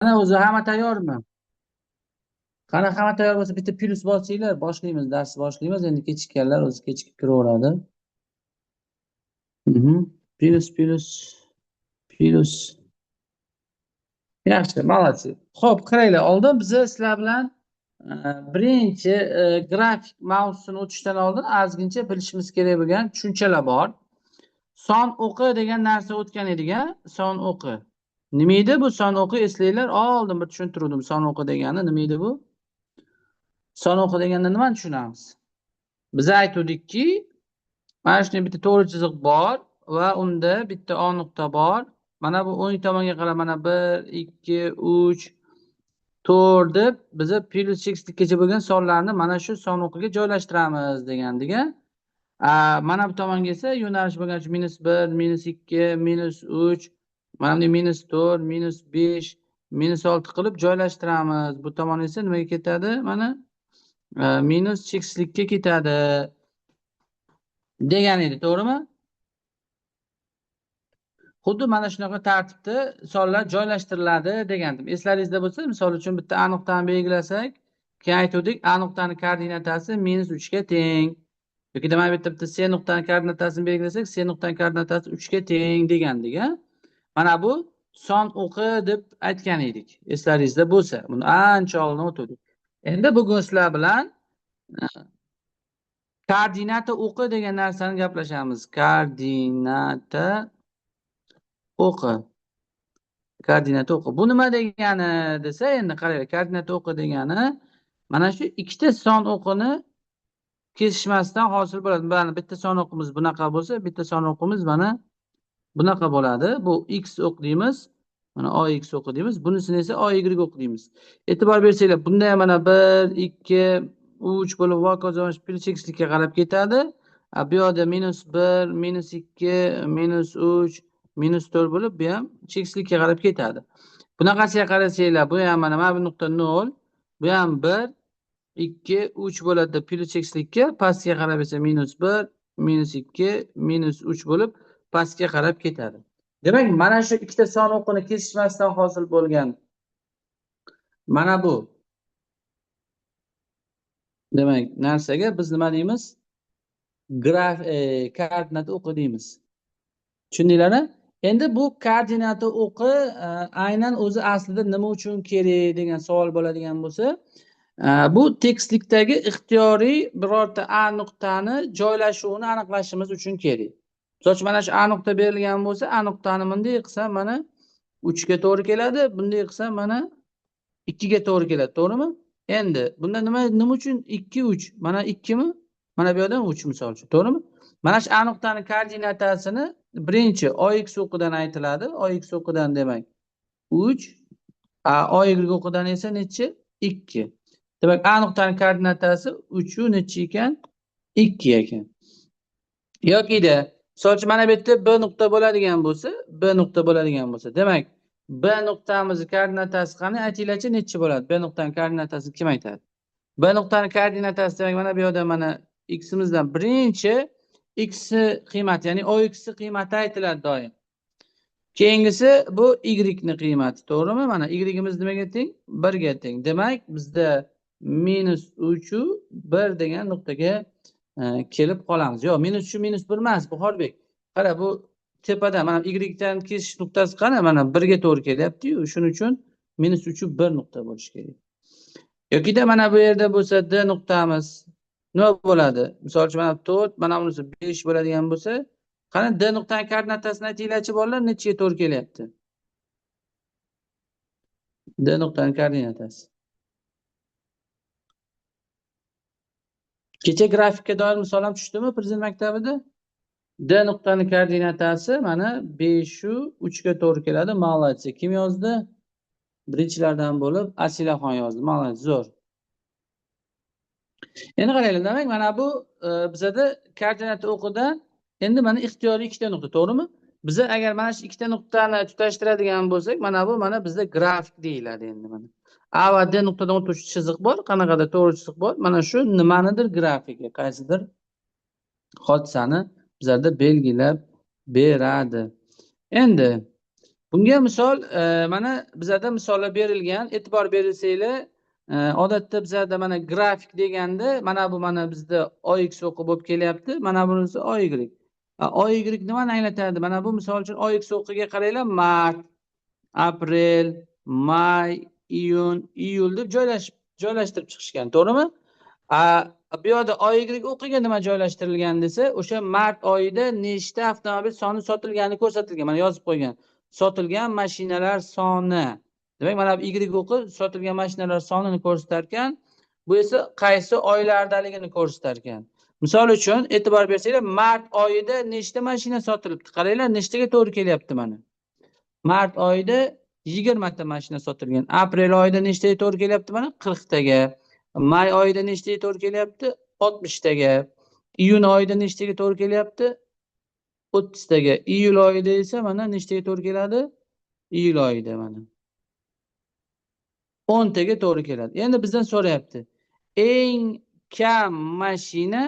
Qani, o'zi hamma tayyormi? Qani, hamma tayyor bo'lsa, bitta plyus bossanglar, boshlaymiz, darsni boshlaymiz. Endi kechikkanlar o'zi kechikib kiraveradi. Plyus, plyus, plyus. Yaxshi, молодцы. Xo'p, qaranglar, oldin biza sizlar bilan birinchi grafik mavzusini o'tishdan oldin ozgincha bilishimiz kerak bo'lgan tushunchalar bor. Son o'qi degan narsa o'tgan edik, a? Son o'qi. Nima edi bu son o'qi, eslanglar? Oldin bir tushuntirdim son o'qi degani nima edi bu? Son o'qi deganda nimani tushunamiz? Biz aytuvdikki, mana shunday bitta to'g'ri chiziq bor va unda bitta O nuqta bor. Mana bu o'ng tomonga qarab mana 1, 2, 3, 4 deb biza plyus cheksizlikkacha bo'lgan sonlarni mana shu son o'qiga joylashtiramiz degandik. Mana bu tomonga esa yo'nalish bo'lgan shu minus 1, minus 2, minus 3, mana bunday minus 4, minus 5, minus 6 qilib joylashtiramiz. Bu tomon esa nimaga ketadi? Mana minus cheksizlikka ketadi degan edi, to'g'rimi? Xuddi mana shunaqa tartibda sonlar joylashtiriladi degandim. Eslaringizda bo'lsa, misol uchun bitta A nuqtani belgilasak, keyin aytuvdik, A nuqtani koordinatasi minus 3 ga teng. Yoki mana bu yerda bitta C nuqtani koordinatasini belgilasak, C nuqtani koordinatasi 3 ga teng degandik, a? Mana bu son o'qi deb aytgan edik. Eslaringizda bo'lsa, buni ancha oldin o'tdik. Endi bugun sizlar bilan koordinata o'qi degan narsani gaplashamiz. Koordinata o'qi. Koordinata o'qi. Bu nima degani desa, endi qaranglar, koordinata o'qi degani mana shu ikkita son o'qini kesishmasidan hosil bo'ladi. Mana bitta son o'qimiz bunaqa bo'lsa, bitta son o'qimiz mana bunaqa bo'ladi. Bu x o'q deymiz. Mana AX o'qi deymiz. Bunisini esa AY o'qi deymiz. E'tibor bersanglar, bunda ham mana 1, 2, 3 bo'lib va hokazo plyus cheksizlikka qarab ketadi. Bu yoqda minus 1, minus 2, minus 3, minus 4 bo'lib bu ham cheksizlikka qarab ketadi. Bunaqasiga qarasanglar, bu ham mana bu nuqta 0, bu ham 1, 2, 3 bo'ladi plyus cheksizlikka, pastga qarab esa minus 1, minus 2, minus 3 bo'lib pastga qarab ketadi. Demak, mana shu ikkita son o'qini kesishmasdan hosil bo'lgan mana bu demak narsaga biz nima deymiz? Graf koordinata o'qi deymiz. Tushundinglarmi? Endi bu koordinata o'qi aynan o'zi aslida nima uchun kerak degan savol bo'ladigan bo'lsa, bu tekislikdagi ixtiyoriy birorta A nuqtani joylashuvini aniqlashimiz uchun kerak. Misol uchun, mana shu A nuqta berilgan bo'lsa, A nuqtani bunday qilsam mana 3 ga to'g'ri keladi, bunday qilsam mana 2 ga to'g'ri keladi, to'g'rimi? Endi bunda nima uchun 2 3? Mana 2 mi? Mana bu yerdan 3 misol uchun, to'g'rimi? Mana shu A nuqtani koordinatasini birinchi AX o'qidan aytiladi. AX o'qidan demak 3, AY o'qidan esa nechi? 2. Demak, A nuqtani koordinatasi 3 u nechi ekan? 2 ekan. Yokida misol uchun mana bu yerda B nuqta bo'ladigan bo'lsa, B nuqta bo'ladigan bo'lsa, demak, B nuqtamizni koordinatasi qani aytinglarchi, nechi bo'ladi? B nuqtaning koordinatasini kim aytadi? B nuqtaning koordinatasi demak mana bu yerda mana ximizdan birinchi x qiymati, ya'ni OX qiymati aytiladi doim. Keyingisi bu y ni qiymati, to'g'rimi? Mana y'imiz nimaga teng? 1 ga teng. Demak, bizda minus 3 u 1 degan nuqtaga kelib qolamiz. Yo'q, minus 3 minus 1 emas, Buxorbek. Qara, bu tepada mana y dan kesish nuqtasi qani? Mana 1 ga to'g'ri kelyapti-yu. Shuning uchun minus 3 u 1 nuqta bo'lishi kerak. Yokida mana bu yerda bo'lsa D nuqtamiz nima bo'ladi? Misol uchun mana 4, mana bunisi 5 bo'ladigan bo'lsa, qani D nuqtaning koordinatasini aytinglarchi bolalar, nechaga to'g'ri kelyapti? D nuqtaning koordinatasi. Kecha grafikka doir misol ham tushdimi prezident maktabida? D nuqtaning koordinatasi mana 5 u 3 ga to'g'ri keladi. Молодцы. Kim yozdi? Birinchilardan bo'lib Asilaxon yozdi. Молодцы, zo'r. Endi qaranglar, demak, mana bu bizada koordinata o'qida endi mana ixtiyoriy ikkita nuqta, to'g'rimi? Biza agar mana shu ikkita nuqtani tutashtiradigan bo'lsak, mana bu mana bizda grafik deyiladi endi mana. A va D nuqtadan o'tuvchi chiziq bor, qanaqadir to'g'ri chiziq bor. Mana shu nimanidir grafiki, qaysidir hodisani bizlarda belgilab beradi. Endi Bunga misol, mana bizada misollar berilgan. E'tibor bersanglar, odatda bizada mana grafik deganda mana bu mana bizda OX o'qi bo'lib kelyapti, mana bunisi OY. OY nimani anglatadi? Mana bu misol uchun OX o'qiga qaranglar, mart, aprel, may, iyun, iyul deb joylashtirib chiqishgan, to'g'rimi? Bu yoqda OY o'qiga nima joylashtirilgan desa, o'sha mart oyida nechta avtomobil soni sotilgani ko'rsatilgan. Mana yozib qo'ygan. Sotilgan mashinalar soni. Demak, mana bu Y o'qi sotilgan mashinalar sonini ko'rsatar ekan. Bu esa qaysi oylardaligini ko'rsatar ekan. Misol uchun, e'tibor bersanglar, mart oyida nechta mashina sotilibdi? Qaranglar, nechtaga to'g'ri kelyapti mana. Mart oyida 20 ta mashina sotilgan. Aprel oyida nechtaga to'g'ri kelyapti mana? 40 taga. May oyida nechtaga to'g'ri kelyapti? 60 taga. Iyun oyida nechtaga to'g'ri kelyapti? 30 taga. Iyul oyida esa mana nechtaga to'g'ri keladi? Iyul oyida mana 10 taga to'g'ri keladi. Endi bizdan so'rayapti. Eng kam mashina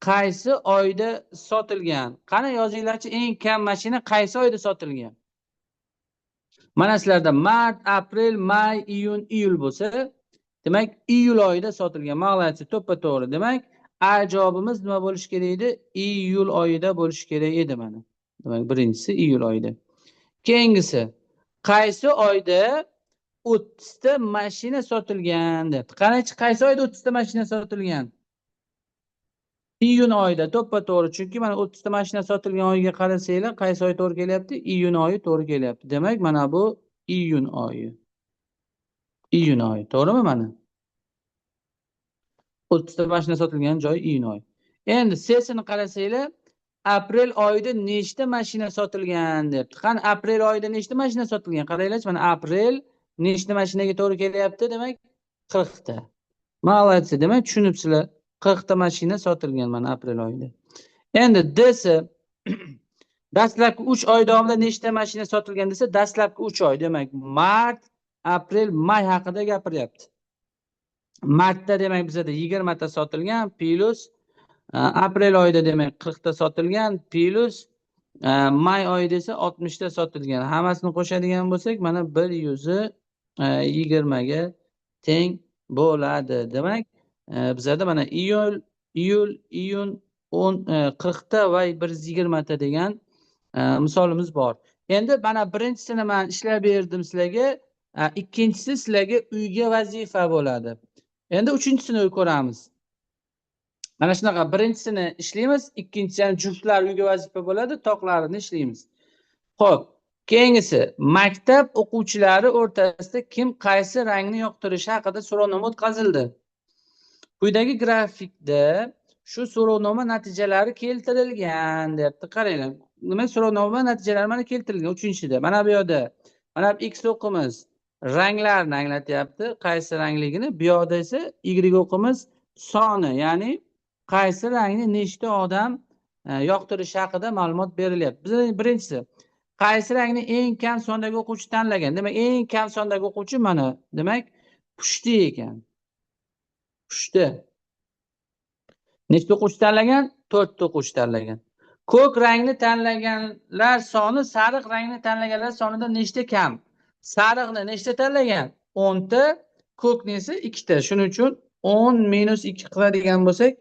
qaysi oyda sotilgan? Qani yozinglarchi, eng kam mashina qaysi oyda sotilgan? Mana sizlarda mart, aprel, may, iyun, iyul bo'lsa, demak iyul oyida sotilgan. Молодцы, to'ppa-to'g'ri. Demak, A javobimiz nima bo'lishi kerak edi? Iyul oyida bo'lishi kerak edi mana. Demak, birinchisi iyul oyida. Keyingisi, qaysi oyda 30 ta mashina sotilgan debdi. Qarangchi, qaysi oyda 30 ta mashina sotilgan? Iyun oyida, to'ppa-to'g'ri. Chunki mana 30 ta mashina sotilgan oyga qarasanglar, qaysi oy to'g'ri kelyapti? Iyun oyi to'g'ri kelyapti. Demak, mana bu iyun oyi. Iyun oyi, to'g'rimi mana? 30 ta mashina sotilgan joy iyun oyi. Endi C-sini qarasanglar, aprel oyida nechta mashina sotilgan debdi. Qani aprel oyida nechta mashina sotilgan? Qaranglarchi, mana aprel nechta mashinaga to'g'ri kelyapti? Demak, 40 ta. Молодцы, demak tushunibsizlar. 40 ta mashina sotilgan mana aprel oyida. Endi D-si, dastlabki 3 oy davomida nechta mashina sotilgan desa, dastlabki 3 oy, demak, mart, aprel, may haqida gapiryapti. Martda demak bizada 20 ta sotilgan, plyus aprel oyida demak 40 ta sotilgan, plyus may oyida esa 60 ta sotilgan. Hammasini qo'shadigan bo'lsak, mana 120 ga teng bo'ladi. Demak, bizada mana iyul, iyun 10, 40 ta va 120 ta degan misolimiz bor. Endi mana birinchisini men ishlab berdim sizlarga, ikkinchisi sizlarga uyga vazifa bo'ladi. Endi uchinchisini ko'ramiz. Mana shunaqa birinchisini ishlaymiz, ikkinchisi ham juftlar uyga vazifa bo'ladi, toqlarini ishlaymiz. Xo'p, keyingisi maktab o'quvchilari o'rtasida kim qaysi rangni yoqtirishi haqida so'rovnoma o'tkazildi. Quyidagi grafikda shu so'rovnoma natijalari keltirilgan deyapti. Qaranglar, nima so'rovnoma natijalari mana keltirilgan uchinchida. Mana bu yerda mana bu X o'qimiz ranglarni anglatyapti, qaysi rangligini. Bu yoqda esa Y o'qimiz soni, ya'ni qaysi rangni nechta odam yoqtirishi haqida ma'lumot berilyapti. Bizning birinchisi, qaysi rangni eng kam sondagi o'quvchi tanlagan? Demak, eng kam sondagi o'quvchi mana, demak, pushti ekan. Pushti. Nechta o'quvchi tanlagan? 4 ta o'quvchi tanlagan. Ko'k rangni tanlaganlar soni sariq rangni tanlaganlar sonidan nechta kam? Sariqni nechta tanlagan? 10 ta, ko'kni esa 2 ta. Shuning uchun 10 minus 2 qiladigan bo'lsak,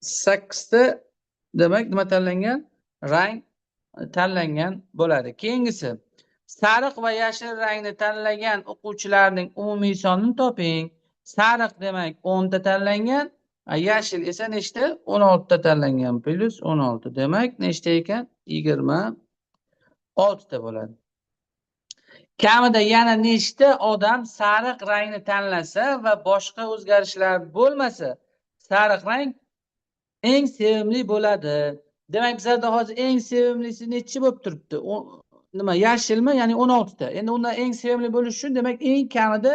8 ta, demak nima tanlangan? Rang tanlangan bo'ladi. Keyingisi, sariq va yashil rangni tanlagan o'quvchilarning umumiy sonini toping. Sariq demak 10 ta tanlangan, yashil esa nechta? 16 ta tanlangan, plyus 16. Demak, nechta ekan? 26 ta bo'ladi. Kamida yana nechta odam sariq rangni tanlasa va boshqa o'zgarishlar bo'lmasa, sariq rang eng sevimli bo'ladi. Demak, bizlarda hozir eng sevimlisi nechi bo'lib turibdi? Nima, yashilmi? Ya'ni 16 ta. Endi undan eng sevimli bo'lish uchun demak eng kamida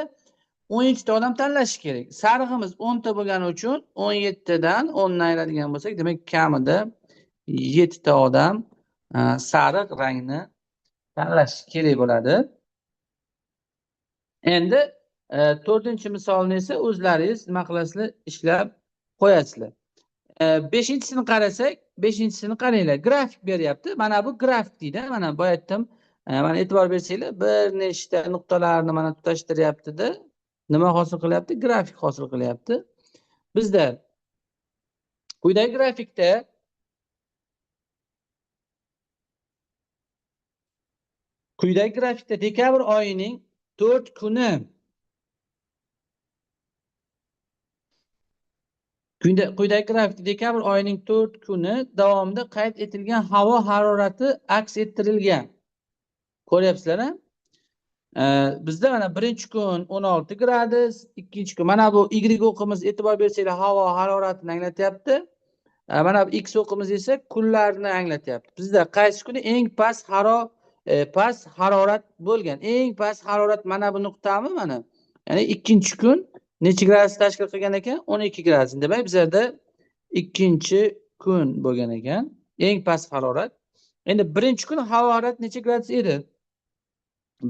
17 ta odam tanlashi kerak. Sarig'imiz 10 ta bo'lgani uchun 17 tadan 10 ni ayiradigan bo'lsak, demak kamida 7 ta odam sariq rangni tanlashi kerak bo'ladi. Endi to'rtinchi misolni esa o'zlaringiz nima qilasizlar? Ishlab qo'yasizlar. Beshinchisini qarasak, beshinchisini qaranglar. Grafik beryapti. Mana bu grafik deydi. Mana boya aytdim. Mana e'tibor bersanglar, bir nechta nuqtalarni mana tutashtiryapti-da, nima hosil qilyapti? Grafik hosil qilyapti. Bizda quyidagi grafikda dekabr oyining 4 kuni quyidagi grafikda dekabr oyining 4 kuni davomida qayd etilgan havo harorati aks ettirilgan. Ko'ryapsizlar-a? Bizda mana birinchi kun 16 gradus, ikkinchi kun mana bu Y o'qimiz e'tibor bersanglar havo haroratini anglatyapti. Mana bu X o'qimiz esa kunlarni anglatyapti. Bizda qaysi kuni eng past past harorat bo'lgan? Eng past harorat mana bu nuqtami mana? Ya'ni ikkinchi kun necha gradus tashkil qilgan ekan? 12 gradus. Demak, bizlarda ikkinchi kun bo'lgan ekan eng past harorat. Endi birinchi kun havo harorati necha gradus edi?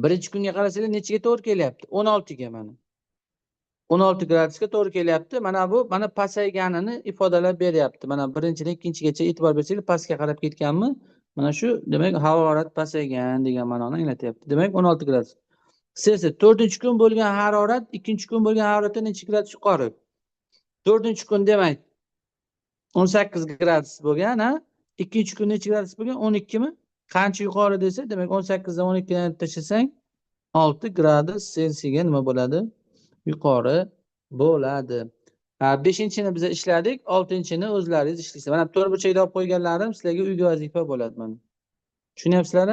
Birinchi kunga qarasanglar nechaga to'g'ri kelyapti? 16 ga mana. 16 gradusga to'g'ri kelyapti. Mana bu mana pasayganini ifodalab beryapti. Mana birinchidan ikkinchigacha e'tibor bersanglar pastga qarab ketganmi? Mana shu demak havo harorati pasaygan degan ma'noni anglatyapti. Demak 16 gradus. Selsiy 4-kun bo'lgan harorat ikkinchi kun bo'lgan haroratdan necha gradus yuqori? 4-kun demak 18 gradus bo'lgan, ha? Ikkinchi kun necha gradus bo'lgan? 12 mi? Qancha yuqori desa, demak 18 dan 12 ni tashlasang 6 gradus Selsiyga nima bo'ladi? Yuqori bo'ladi. 5-chini biz ishladik, 6-chini o'zlaringiz ishlaysizlar. Mana to'rtburchakda olib qo'yganlarim sizlarga uyga vazifa bo'ladi mana. Tushunyapsizlar?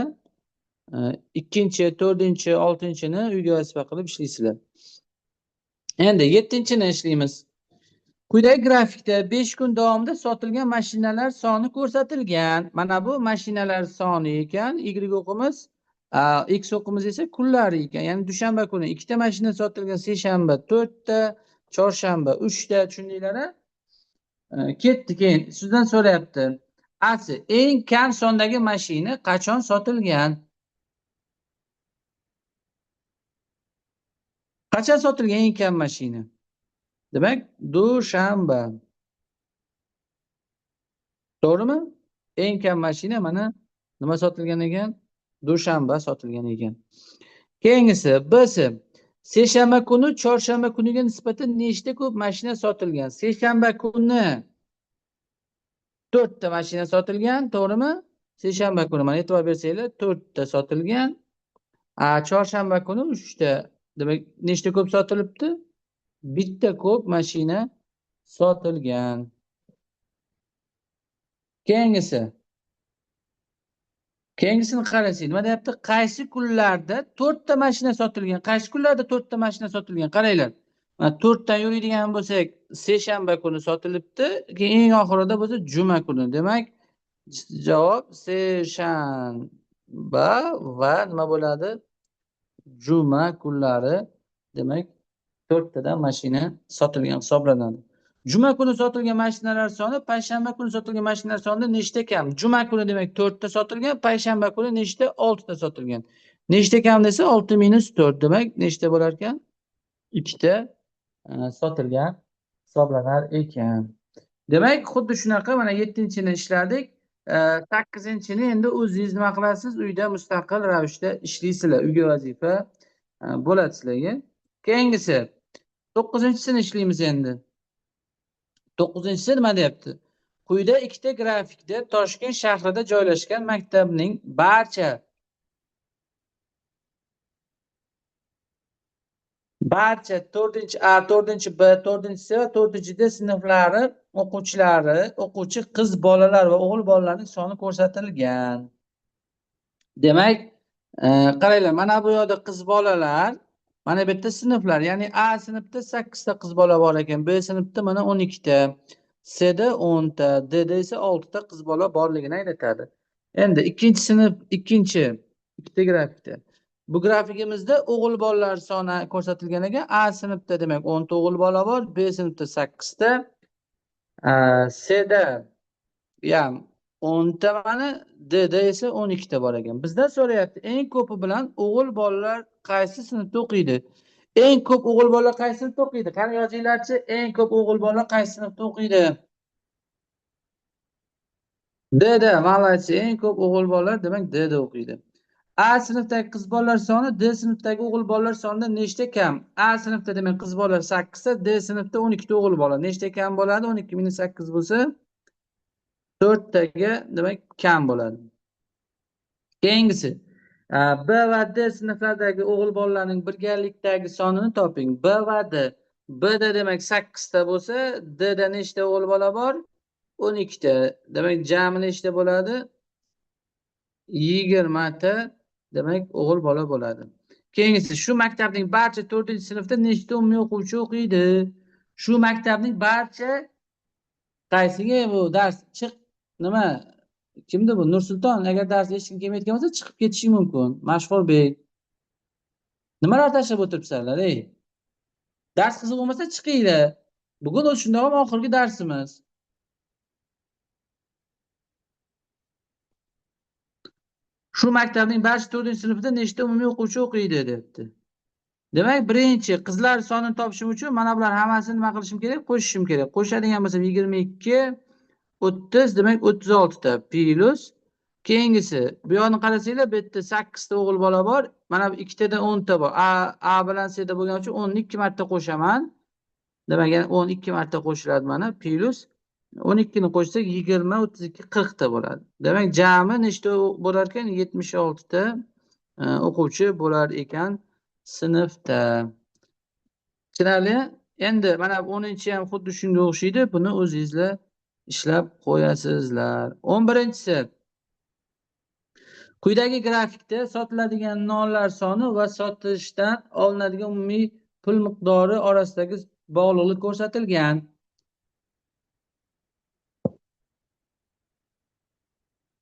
2-chi, 4-chi, 6-chini uyga vazifa qilib ishlaysizlar. Endi 7-chini ishlaymiz. Quyidagi grafikda 5 kun davomida sotilgan mashinalar soni ko'rsatilgan. Mana bu mashinalar soni ekan, Y o'qimiz, X o'qimiz esa kunlari ekan. Ya'ni dushanba kuni 2 ta mashina sotilgan, seshanba 4 ta, chorshanba 3 ta, tushundinglar-a? Ketdi keyin sizdan so'rayapti. Asi eng kam sondagi mashina qachon sotilgan? Qachon sotilgan eng kam mashina? Demak, dushanba. To'g'rimi? Eng kam mashina mana nima sotilgan ekan? Dushanba sotilgan ekan. Keyingisi B-si. Seshanba kuni chorshanba kuniga nisbatan nechta ko'p mashina sotilgan? Seshanba kuni 4 ta mashina sotilgan, to'g'rimi? Seshanba kuni mana e'tibor bersanglar 4 ta sotilgan. Chorshanba kuni 3 ta. Demak, nechta ko'p sotilibdi? Bitta ko'p mashina sotilgan. Keyingisi. Keyingisini qarasak, nima deyapti? Qaysi kunlarda 4 ta mashina sotilgan? Qaysi kunlarda 4 ta mashina sotilgan? Qaranglar. Mana 4 dan yuradigan bo'lsak, seshanba kuni sotilibdi, keyin eng oxirida bo'lsa juma kuni. Demak, javob seshanba va nima bo'ladi? Juma kunlari. Demak, 4 tadan mashina sotilgan hisoblanadi. Juma kuni sotilgan mashinalar soni payshanba kuni sotilgan mashinalar sonidan nechta kam? Juma kuni demak 4 ta sotilgan, payshanba kuni nechta? 6 ta sotilgan. Nechta kam desa 6 minus 4 demak nechta bo'lar ekan? 2 ta sotilgan hisoblanar ekan. Demak, xuddi shunaqa mana 7-chini ishladik. 8-chini endi o'zingiz nima qilasiz? Uyda mustaqil ravishda ishlaysizlar. Uyga vazifa bo'ladi sizlarga. Keyingisi 9-chisini ishlaymiz endi. 9-chisi nima deyapti? Quyida ikkita grafikda Toshkent shahrida joylashgan maktabning barcha 4-A, 4-B, 4-C va 4-D sinflari o'quvchilari, o'quvchi qiz bolalar va o'g'il bolalarning soni ko'rsatilgan. Demak, qaranglar, mana bu yoqda qiz bolalar, mana bu yerda sinflar, ya'ni A sinfda 8 ta qiz bola bor ekan, B sinfda mana 12 ta, C da 10 ta, D da esa 6 ta qiz bola borligini anglatadi. Endi ikkinchi sinf, ikkita grafikda. Bu grafikimizda o'g'il bolalar soni ko'rsatilgan ekan. A sinfda demak 10 ta o'g'il bola bor, B sinfda 8 ta, C da ham 10 ta mana, D da esa 12 ta bor ekan. Bizdan so'rayapti, eng ko'pi bilan o'g'il bolalar qaysi sinfda o'qiydi? Eng ko'p o'g'il bolalar qaysi sinfda o'qiydi? Qani yozinglarchi, eng ko'p o'g'il bolalar qaysi sinfda o'qiydi? D da, молодцы, eng ko'p o'g'il bolalar demak D da o'qiydi. A sinfdagi qiz bolalar soni D sinfdagi o'g'il bolalar sonidan nechta kam? A sinfda demak qiz bolalar 8 ta, D sinfda 12 ta o'g'il bola. Nechta kam bo'ladi? 12 minus 8 bo'lsa 4 taga demak kam bo'ladi. Keyingisi B va D sinflaridagi o'g'il bolalarning birgalikdagi sonini toping. B va D. B da demak 8 ta bo'lsa, D da nechta o'g'il bola bor? 12 ta. Demak jami nechta bo'ladi? 20 ta demak o'g'il bola bo'ladi. Keyingisi, shu maktabning barcha 4-sinfda nechta umumiy o'quvchi o'qiydi? Shu maktabning barcha qaysiga bu dars chiq nima? Kimdi bu? Nursulton, agar dars eshitging kelmayotgan bo'lsa chiqib ketishing mumkin. Mashhurbek. Nimalar tashlab o'tiribsanlar, ey? Dars qiziq bo'lmasa chiqinglar. Bugun o'zi shundoq ham oxirgi darsimiz. Shu maktabning barcha 4-sinfida nechta umumiy o'quvchi o'qiydi debdi. Demak, birinchi qizlar sonini topishim uchun mana bular hammasini nima qilishim kerak? Qo'shishim kerak. Qo'shadigan bo'lsam 22, 30, demak 36 ta plus keyingisi. Bu yoqni qarasanglar, bu yerda 8 ta o'g'il bola bor. Mana bu ikkitadan 10 ta bor. A bilan C da bo'lgani uchun 10 ni 2 marta qo'shaman. Demak, yana 10 2 marta qo'shiladi mana plus 12 ni qo'shsak 20, 32, 40 ta bo'ladi. Demak, jami nechta bo'lar ekan? 76 ta o'quvchi bo'lar ekan sinfda. Tushunarli? Endi mana 10-chi ham xuddi shunga o'xshaydi. Buni o'zingizlar ishlab qo'yasizlar. 11-chisi. Quyidagi grafikda sotiladigan nonlar soni va sotishdan olinadigan umumiy pul miqdori orasidagi bog'liqlik ko'rsatilgan.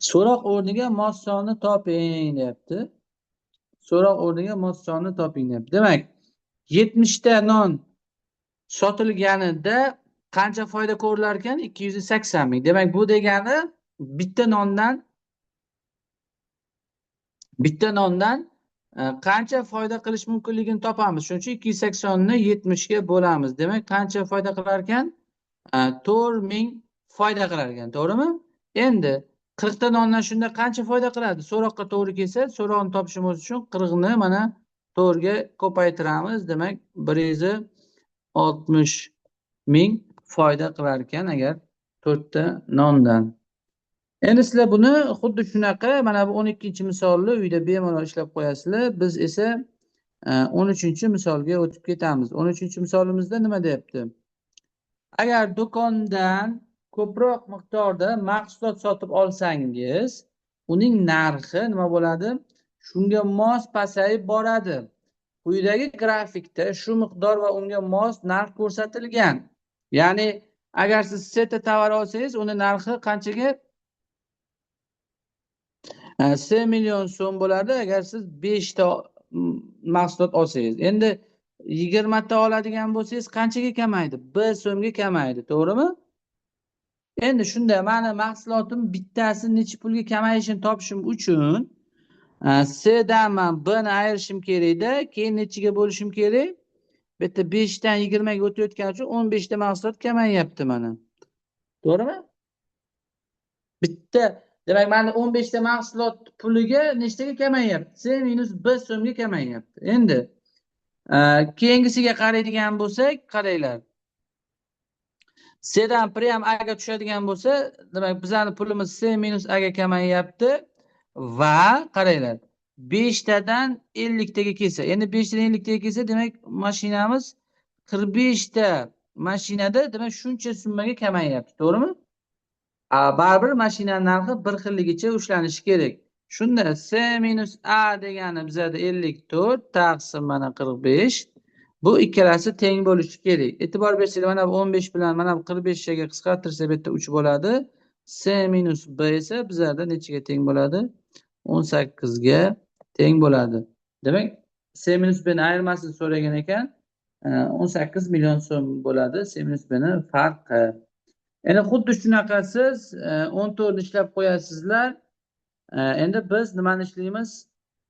So'roq o'rniga mos sonni toping deyapti. So'roq o'rniga mos sonni toping deyapti. Demak, 70 ta non sotilganida qancha foyda ko'rilar ekan? 280 ming. Demak, bu degani bitta nondan qancha foyda qilish mumkinligini topamiz. Shuning uchun 280 ni 70 ga bo'lamiz. Demak, qancha foyda qilar ekan? 4000 foyda qilar ekan, to'g'rimi? Endi 40 ta nondan shunda qancha foyda qiladi? So'roqqa to'g'ri kelsa, so'roqni topishimiz uchun 40 ni mana 4 ga ko'paytiramiz. Demak, 160 ming foyda qilar ekan agar 4 ta nondan. Endi sizlar buni xuddi shunaqa mana bu 12-misolni uyda bemalol ishlab qo'yasizlar. Biz esa 13-misolga o'tib ketamiz. 13-misolimizda nima deyapti? Agar do'kondan ko'proq miqdorda mahsulot sotib olsangiz, uning narxi nima bo'ladi? Shunga mos pasayib boradi. Quyidagi grafikda shu miqdor va unga mos narx ko'rsatilgan. Ya'ni agar siz seta tovar olsangiz, uni narxi qanchaga? 1 million so'm bo'ladi agar siz 5 ta mahsulot olsangiz. Endi 20 ta oladigan bo'lsangiz qanchaga kamaydi? 1 so'mga kamaydi, to'g'rimi? Endi shunda meni mahsulotim bittasi necha pulga kamayishini topishim uchun C dan men B ni ayirishim kerakda, keyin nechiga bo'lishim kerak? Bu yerda 5 dan 20 ga o'tayotgani uchun 15 ta mahsulot kamayyapti mana. To'g'rimi? Bitta, demak, mana 15 ta mahsulot puliga nechtaga kamayyapti? C minus B so'mga kamayyapti. Endi keyingisiga qaraydigan bo'lsak, qaranglar. C dan prям A ga tushadigan bo'lsa, demak, bizning pulimiz C minus A ga kamayyapti va qaranglar, 5 tadan 50 taga kelsa, endi 5 tadan 50 taga kelsa, demak, mashinamiz 45 ta mashinada, demak, shuncha summaga kamayyapti, to'g'rimi? Baribir mashinaning narxi bir xilligicha ushlanishi kerak. Shunda C minus A degani bizada 54 taqsim mana 45. Bu ikkalasi teng bo'lishi kerak. E'tibor bersanglar, mana bu 15 bilan mana bu 45 ga qisqartirsa bu yerda 3 bo'ladi. C minus B esa bizlarda nechaga teng bo'ladi? 18 ga teng bo'ladi. Demak, C minus B ni ayirmasini so'ragan ekan, 18 million so'm bo'ladi C minus B ni farqi. Endi xuddi shunaqasiz 14 ni ishlab qo'yasizlar. Endi biz nimani ishlaymiz?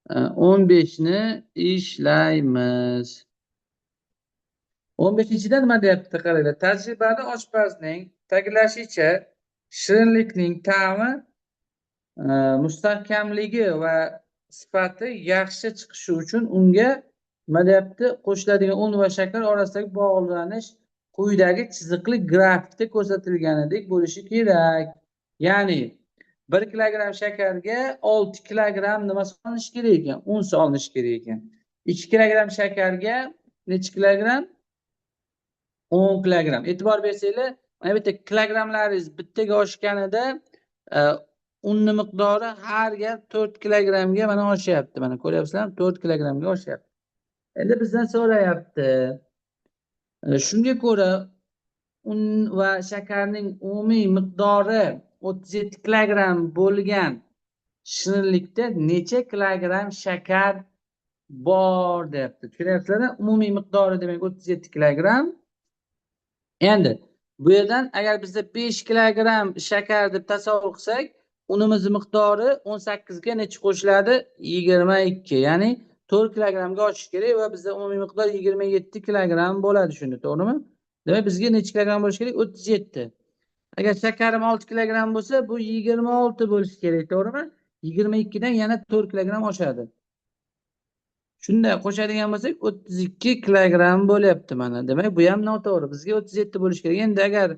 15 ni ishlaymiz. 15-da nima deyapti qaranglar. Tajribali oshpazning ta'kidlashicha, shirinlikning ta'mi mustahkamligi va sifati yaxshi chiqishi uchun unga nima deyapti? Qo'shiladigan un va shakar orasidagi bog'lanish quyidagi chiziqli grafikda ko'rsatilganidek bo'lishi kerak. Ya'ni 1 kilogramm shakarga 6 kilogramm nima solinishi kerak ekan? Un solinishi kerak ekan. 2 kilogramm shakarga necha kilogramm? 10 kilogramm. E'tibor bersanglar, mana bu yerda kilogrammlaringiz bittaga oshganida unni miqdori har gal 4 kilogrammga mana oshyapti. Mana ko'ryapsizlarmi? 4 kilogrammga oshyapti. Endi bizdan so'rayapti. Shunga ko'ra un va shakarning umumiy miqdori 37 kilogramm bo'lgan shirinlikda necha kilogramm shakar bor deyapti. Tushunyapsizlarmi? Umumiy miqdori demak 37 kilogramm. Endi bu yerdan agar bizda 5 kilogramm shakar deb tasavvur qilsak, unimiz miqdori 18 ga necha qo'shiladi? 22. Ya'ni 4 kilogrammga oshishi kerak va bizda umumiy miqdor 27 kilogramm bo'ladi shunda, to'g'rimi? Demak, bizga necha kilogramm bo'lishi kerak? 37. Agar shakarim 6 kilogramm bo'lsa, bu 26 bo'lishi kerak, to'g'rimi? 22 dan yana 4 kilogramm oshadi. Shunda qo'shadigan bo'lsak 32 kilogramm bo'lyapti mana. Demak, bu ham noto'g'ri. Bizga 37 bo'lishi kerak. Endi agar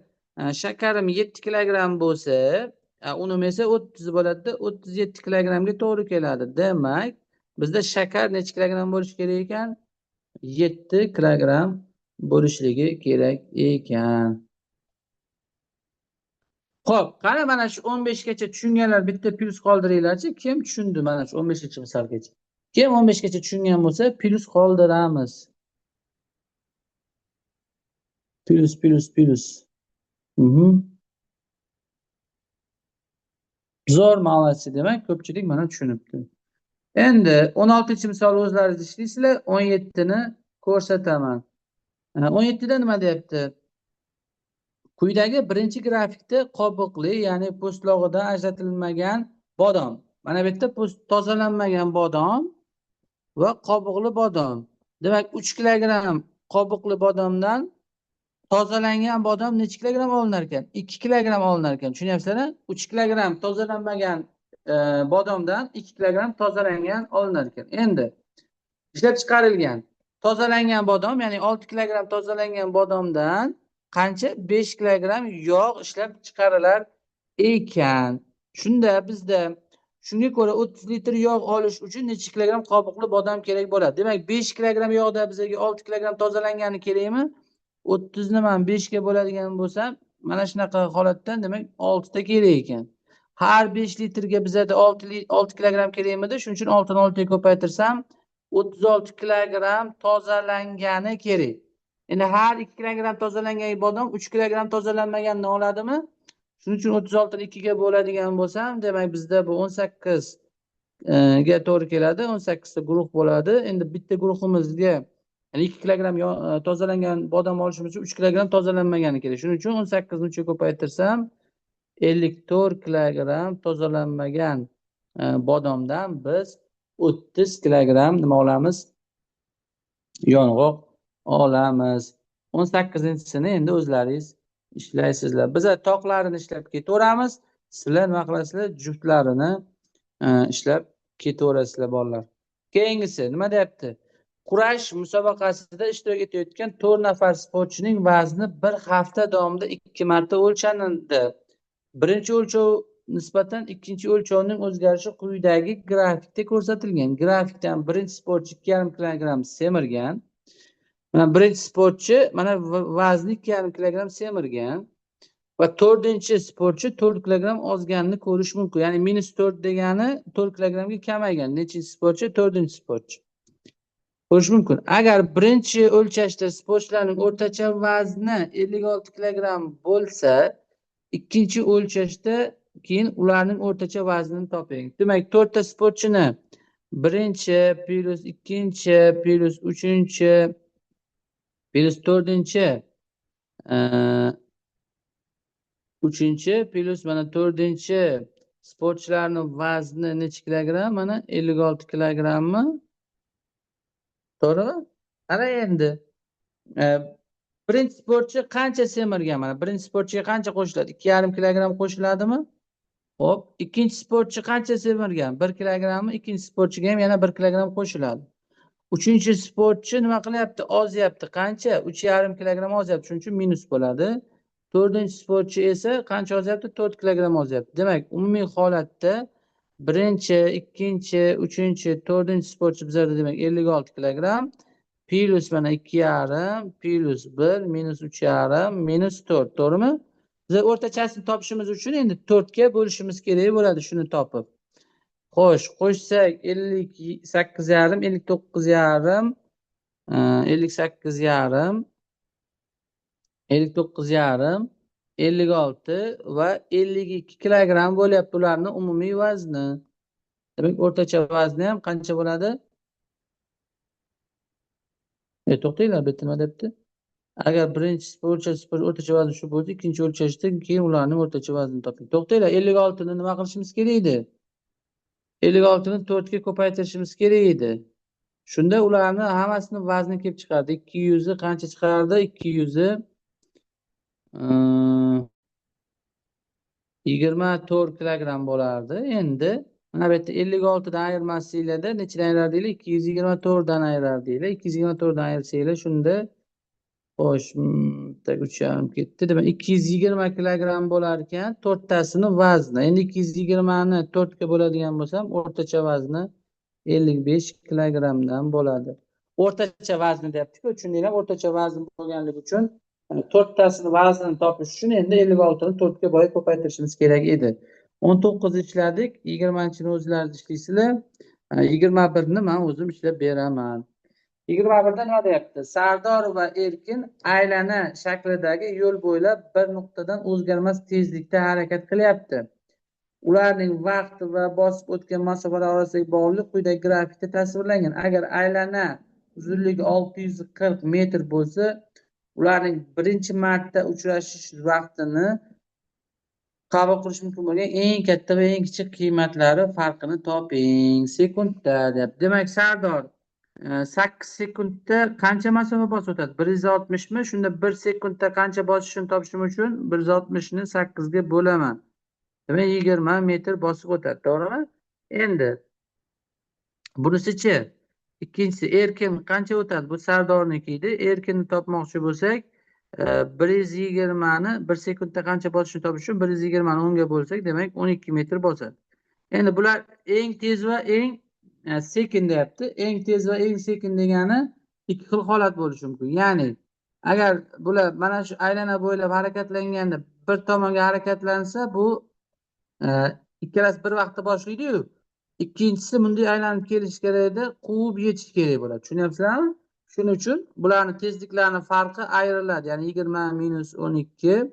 shakarim 7 kilogramm bo'lsa, unim esa 30 bo'ladi-da, 37 kilogrammga to'g'ri keladi. Demak, bizda shakar necha kilogramm bo'lishi kerak ekan? 7 kilogramm bo'lishligi kerak ekan. Xo'p, qani mana shu 15 gacha tushunganlar bitta plyus qoldiringlarchi. Kim tushundi mana shu 15 misolgacha? Kim 15 gacha tushungan bo'lsa, plyus qoldiramiz. Plyus, plyus, plyus. Zo'r, молодцы, demak, ko'pchilik mana tushunibdi. Endi 16-misol o'zlaringiz ishlaysizlar, 17 ni ko'rsataman. 17 da nima deyapti? Quyidagi birinchi grafikda qobiqli, ya'ni po'stlog'idan ajratilmagan bodom. Mana bu yerda po'st tozalanmagan bodom va qobiqli bodom. Demak, 3 kilogramm qobiqli bodomdan tozalangan bodom necha kilogramm olinar ekan? 2 kilogramm olinar ekan. Tushunyapsizlar? 3 kilogramm tozalanmagan bodomdan 2 kilogramm tozalangan olinar ekan. Endi ishlab chiqarilgan tozalangan bodom, ya'ni 6 kilogramm tozalangan bodomdan qancha? 5 kilogramm yog' ishlab chiqarilar ekan. Shunda bizda shunga ko'ra 30 litr yog' olish uchun necha kilogramm qobiqli bodom kerak bo'ladi? Demak, 5 kilogramm yog'da bizga 6 kilogramm tozalangani kerakmi? 30 ni men 5 ga bo'ladigan bo'lsam, mana shunaqa holatdan demak 6 ta kerak ekan. Har 5 litrga bizada 6 kilogramm kerakmidi? Shuning uchun 6 ni 6 ga ko'paytirsam 36 kilogramm tozalangani kerak. Endi har 2 kilogramm tozalangan bodom 3 kilogramm tozalanmaganini oladimi? Shuning uchun 36 ni 2 ga bo'ladigan bo'lsam, demak bizda bu 18 ga to'g'ri keladi. 18 ta guruh bo'ladi. Endi bitta guruhimizga, ya'ni 2 kilogramm tozalangan bodom olishimiz uchun 3 kilogramm tozalanmagani kerak. Shuning uchun 18 ni 3 ga ko'paytirsam 54 kilogramm tozalanmagan bodomdan biz 30 kilogramm nima olamiz? Yong'oq olamiz. 18-chisini endi o'zlaringiz ishlaysizlar. Biz toqlarini ishlab ketaveramiz. Sizlar nima qilasizlar? Juftlarini ishlab ketaverasizlar bolalar. Keyingisi nima deyapti? Kurash musobaqasida ishtirok etayotgan 4 nafar sportchining vazni bir hafta davomida 2 marta o'lchanildi. Birinchi o'lchov nisbatan ikkinchi o'lchovning o'zgarishi quyidagi grafikda ko'rsatilgan. Grafikdan birinchi sportchi 2,5 kilogramm semirgan. Mana birinchi sportchi mana vazni 2,5 kilogramm semirgan va to'rtinchi sportchi 4 kilogramm ozganini ko'rish mumkin. Ya'ni minus 4 degani 4 kilogrammga kamaygan. Nechinchi sportchi? To'rtinchi sportchi. Ko'rish mumkin. Agar birinchi o'lchashda sportchilarning o'rtacha vazni 56 kilogramm bo'lsa, ikkinchi o'lchashda keyin ularning o'rtacha vaznini toping. Demak, to'rtta sportchini birinchi plyus ikkinchi plyus uchinchi plyus to'rtinchi, uchinchi plyus mana to'rtinchi sportchilarning vazni necha kilogramm? Mana 56 kilogrammi? To'g'rimi? Ana endi birinchi sportchi qancha semirgan? Mana birinchi sportchiga qancha qo'shiladi? 2,5 kilogramm qo'shiladimi? Xo'p, ikkinchi sportchi qancha semirgan? 1 kilogrammi? Ikkinchi sportchiga ham yana 1 kilogramm qo'shiladi. Uchinchi sportchi nima qilyapti? Ozyapti. Qancha? 3,5 kilogramm ozyapti. Shuning uchun minus bo'ladi. To'rtinchi sportchi esa qancha ozyapti? 4 kilogramm ozyapti. Demak, umumiy holatda birinchi, ikkinchi, uchinchi, to'rtinchi sportchi bizlarda demak 56 kilogramm plyus mana 2,5 plyus 1 minus 3,5 minus 4, to'g'rimi? Biz o'rtachasini topishimiz uchun endi 4 ga bo'lishimiz kerak bo'ladi shuni topib. Xo'sh, qo'shsak 58,5, 59,5, 58,5, 59,5, 56 va 52 kilogramm bo'lyapti ularni umumiy vazni. Demak, o'rtacha vazni ham qancha bo'ladi? To'xtanglar, bu yerda nima debdi? Agar birinchi o'lchash o'rtacha vazni shu bo'lsa, ikkinchi o'lchashdan keyin ularning o'rtacha vaznini toping. To'xtanglar, 56 ni nima qilishimiz kerak edi? 56 ni 4 ga ko'paytirishimiz kerak edi. Shunda ularni hammasini vazni kelib chiqardi. 200 ni qancha chiqardi? 200 24 kilogramm bo'lardi. Endi mana bu yerda 56 dan ayirmasinglarda nechadan ayirardinglar? 224 dan ayirardinglar. 224 dan ayirsanglar shunda xo'sh, bitta 3,5 ketdi. Demak, 220 kilogramm bo'lar ekan to'rttasini vazni. Endi 220 ni 4 ga bo'ladigan bo'lsam, o'rtacha vazni 55 kilogrammdan bo'ladi. O'rtacha vazni deyapti-ku, tushundinglar? O'rtacha vazn bo'lganligi uchun to'rttasini vaznini topish uchun endi 56 ni 4 ga boya ko'paytirishimiz kerak edi. 19 ishladik, 20-chini o'zlaringiz ishlaysizlar. 21 ni men o'zim ishlab beraman. 21 da nima deyapti? Sardor va Erkin aylana shaklidagi yo'l bo'ylab bir nuqtadan o'zgarmas tezlikda harakat qilyapti. Ularning vaqt va bosib o'tgan masofalar orasidagi bog'liqlik quyidagi grafikda tasvirlangan. Agar aylana uzunligi 640 metr bo'lsa, ularning birinchi marta uchrashish vaqtini qabul qilish mumkin bo'lgan eng katta va eng kichik qiymatlari farqini toping sekundda deyapti. Demak, Sardor 8 sekundda qancha masofa bosib o'tadi? 160 mi? Shunda 1 sekundda qancha bosishini topishim uchun 160 ni 8 ga bo'laman. Demak, 20 metr bosib o'tadi, to'g'rimi? Endi bunisichi? Ikkinchisi Erkin qancha o'tadi? Bu Sardorniki edi. Erkinni topmoqchi bo'lsak, 120 ni 1 sekundda qancha bosishini topish uchun 120 ni 10 ga bo'lsak, demak 12 metr bosadi. Endi bular eng tez va eng sekin deyapti. Eng tez va eng sekin degani ikki xil holat bo'lishi mumkin. Ya'ni agar bular mana shu aylana bo'ylab harakatlanganda bir tomonga harakatlansa, bu ikkalasi bir vaqtda boshlaydi-yu. Ikkinchisi bunday aylanib kelishi kerak edi, quvib yetish kerak bo'ladi. Tushunyapsizlarmi? Shuning uchun bularni tezliklarini farqi ayriladi. Ya'ni 20 minus 12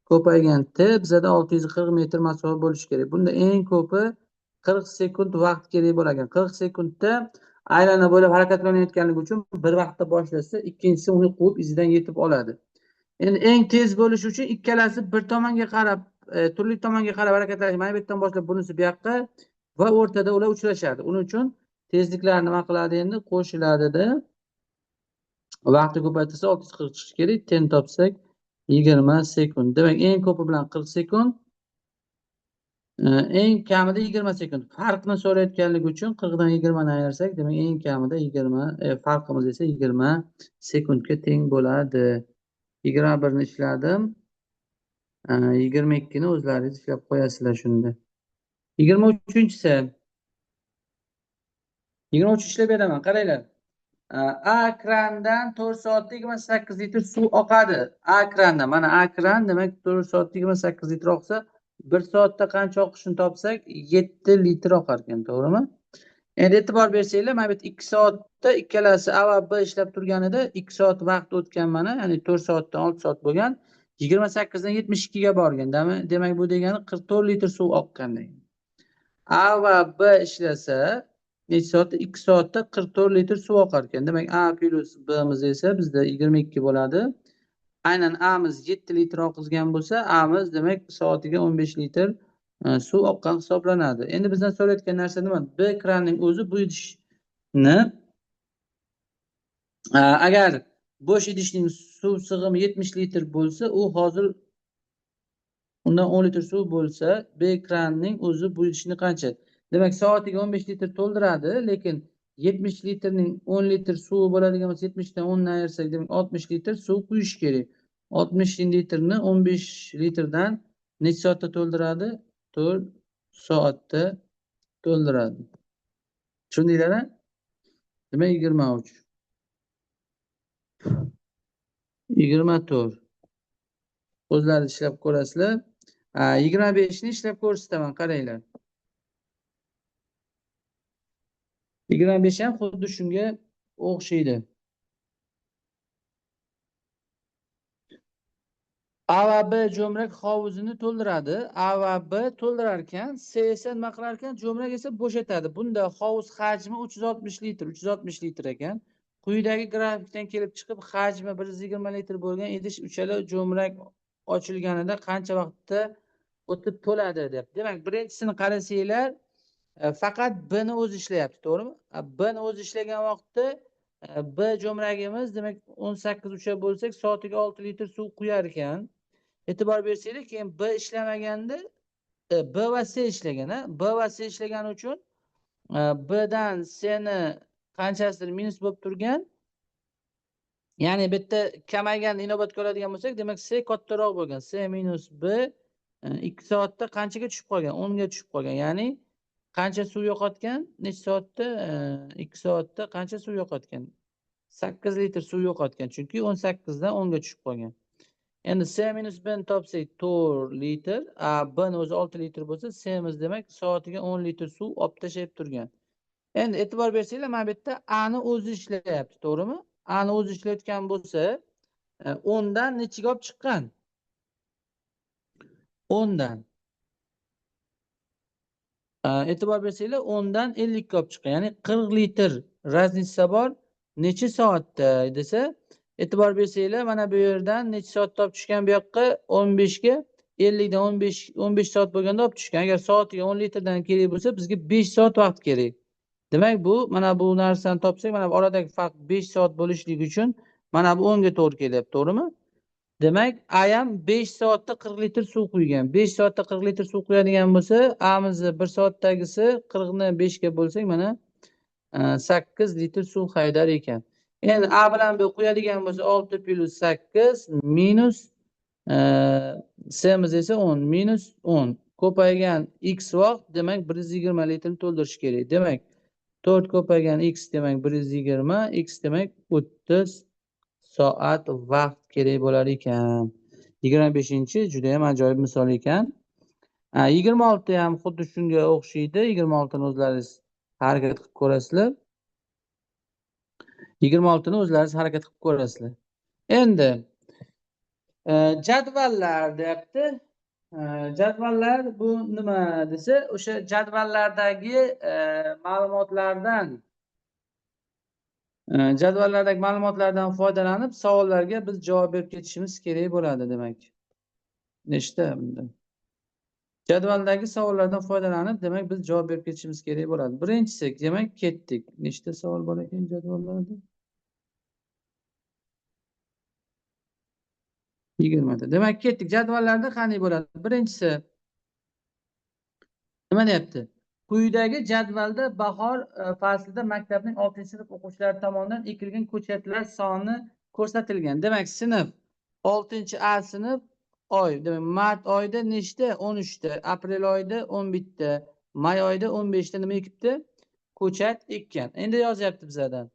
ko'paygan t bizada 640 metr masofa bo'lishi kerak. Bunda eng ko'pi 40 sekund vaqt kerak bo'lar ekan. 40 sekundda aylana bo'ylab harakatlanayotganligi uchun bir vaqtda boshlasa, ikkinchisi uni quvib izidan yetib oladi. Endi eng tez bo'lishi uchun ikkalasi bir tomonga qarab, turli tomonga qarab harakatlanish. Mana bu yerdan boshlab bunisi bu yoqqa va o'rtada ular uchrashadi. Uning uchun tezliklar nima qiladi endi? Qo'shiladida. Vaqtni ko'paytirsa 640 chiqishi kerak. Ten topsak 20 sekund. Demak, eng ko'pi bilan 40 sekund, eng kamida 20 sekund. Farqni so'rayotganligi uchun 40 dan 20 ni ayirsak, demak eng kamida 20, farqimiz esa 20 sekundga teng bo'ladi. 21 ni ishladim. 22 ni o'zlaringiz ishlab qo'yasizlar shunda. 23-chisi. 23 ishlab beraman, qaranglar. A krandan 4 soatda 28 litr suv oqadi. A krandan, mana A kran, demak 4 soatda 28 litr oqsa, 1 soatda qancha oqishini topsak, 7 litr oqar ekan, to'g'rimi? Endi e'tibor bersanglar, mana bu yerda 2 soatda ikkalasi A va B ishlab turganida 2 soat vaqt o'tgan mana, ya'ni 4 soatdan 6 soat bo'lgan. 28 dan 72 ga borgan. Demak, bu degani 44 litr suv oqqan degan. A va B ishlasa necha soatda? 2 soatda 44 litr suv oqar ekan. Demak, A plyus B'miz esa bizda 22 bo'ladi. Aynan A'miz 7 litr oqizgan bo'lsa, A'miz demak soatiga 15 litr suv oqqan hisoblanadi. Endi bizdan so'rayotgan narsa nima? B kranning o'zi bu idishni agar bo'sh idishning suv sig'imi 70 litr bo'lsa, u hozir Undan 10 litr suv bo'lsa, B kranning o'zi bu idishni qancha? Demak, soatiga 15 litr to'ldiradi, lekin 70 litrning 10 litr suvi bo'ladigan bo'lsa, 70 dan 10 ni ayirsak, demak 60 litr suv quyish kerak. 60 litrni 15 litrdan necha soatda to'ldiradi? 4 soatda to'ldiradi. Tushundinglar-a? Demak 23. 24. O'zlari ishlab ko'rasizlar. 25 ni ishlab ko'rsataman, qaranglar. 25 ham xuddi shunga o'xshaydi. A va B jo'mrak hovuzini to'ldiradi. A va B to'ldirar ekan, C esa nima qilar ekan? Jo'mrak esa bo'shatadi. Bunda hovuz hajmi 360 litr, 360 litr ekan. Quyidagi grafikdan kelib chiqib, hajmi 120 litr bo'lgan idish uchala jo'mrak ochilganida qancha vaqtda o'tib to'ladi deb. Demak, birinchisini qarasanglar, faqat B ni o'zi ishlayapti, to'g'rimi? B ni o'zi ishlagan vaqtda B jo'mragimiz, demak 18 ucha bo'lsak, soatiga 6 litr suv quyar ekan. E'tibor bersanglar, keyin B ishlamaganda B va C ishlagan, ha? B va C ishlagani uchun B dan C ni qanchasidir minus bo'lib turgan. Ya'ni bu yerda kamaygan inobatga oladigan bo'lsak, demak C kattaroq bo'lgan. C minus B 2 soatda qanchaga tushib qolgan? 10 ga tushib qolgan. Ya'ni qancha suv yo'qotgan? Necha soatda? 2 soatda qancha suv yo'qotgan? 8 litr suv yo'qotgan. Chunki 18 dan 10 ga tushib qolgan. Endi C minus B ni topsak 4 litr, a B ni o'zi 6 litr bo'lsa, C miz demak soatiga 10 litr suv olib tashlab turgan. Endi e'tibor bersanglar, mana bu yerda A ni o'zi ishlayapti, to'g'rimi? A ni o'zi ishlayotgan bo'lsa, 10 dan nechiga olib chiqqan? 10 dan. E'tibor bersanglar, 10 dan 50 ga olib chiqqan. Ya'ni 40 litr raznitsa bor. Necha soatda desa, e'tibor bersanglar, mana bu yerdan necha soatda olib tushgan bu yoqqa? 15 ga 50 dan 15 soat bo'lganda olib tushgan. Agar soatiga 10 litrdan kerak bo'lsa, bizga 5 soat vaqt kerak. Demak, bu mana bu narsani topsak, mana bu oradagi farq 5 soat bo'lishligi uchun mana bu 10 ga to'g'ri kelyapti, to'g'rimi? Demak, A ham 5 soatda 40 litr suv quygan. 5 soatda 40 litr suv quyadigan bo'lsa, A'mizni 1 soatdagisi 40 ni 5 ga bo'lsak, mana 8 litr suv haydar ekan. Endi A bilan B quyadigan bo'lsa 6 plus 8 minus C'miz esa 10 minus 10 ko'paygan x vaqt, demak 120 litrni to'ldirish kerak. Demak, 4 ko'paygan x demak 120, x demak 30 soat vaqt kerak bo'lar ekan. 25-chi juda ham ajoyib misol ekan. 26 ham xuddi shunga o'xshaydi. 26 ni o'zlaringiz harakat qilib ko'rasizlar. 26 ni o'zlaringiz harakat qilib ko'rasizlar. Endi jadvallar deyapti. Jadvallar bu nima desa, o'sha jadvallardagi ma'lumotlardan jadvallardagi ma'lumotlardan foydalanib savollarga biz javob berib ketishimiz kerak bo'ladi demak. Nechta bunda? Jadvaldagi savollardan foydalanib, demak biz javob berib ketishimiz kerak bo'ladi. Birinchisi, demak ketdik. Nechta savol bor ekan jadvallarda? 20 ta. Demak ketdik. Jadvallarda qanday bo'ladi? Birinchisi nima deyapti? Quyidagi jadvalda bahor faslida maktabning 6-sinf o'quvchilari tomonidan ekilgan ko'chatlar soni ko'rsatilgan. Demak, sinf 6-A sinf oy, demak mart oyida nechta? 13 ta, aprel oyida 11 ta, may oyida 15 ta nima ekibdi? Ko'chat ekkan. Endi yozyapti bizlardan.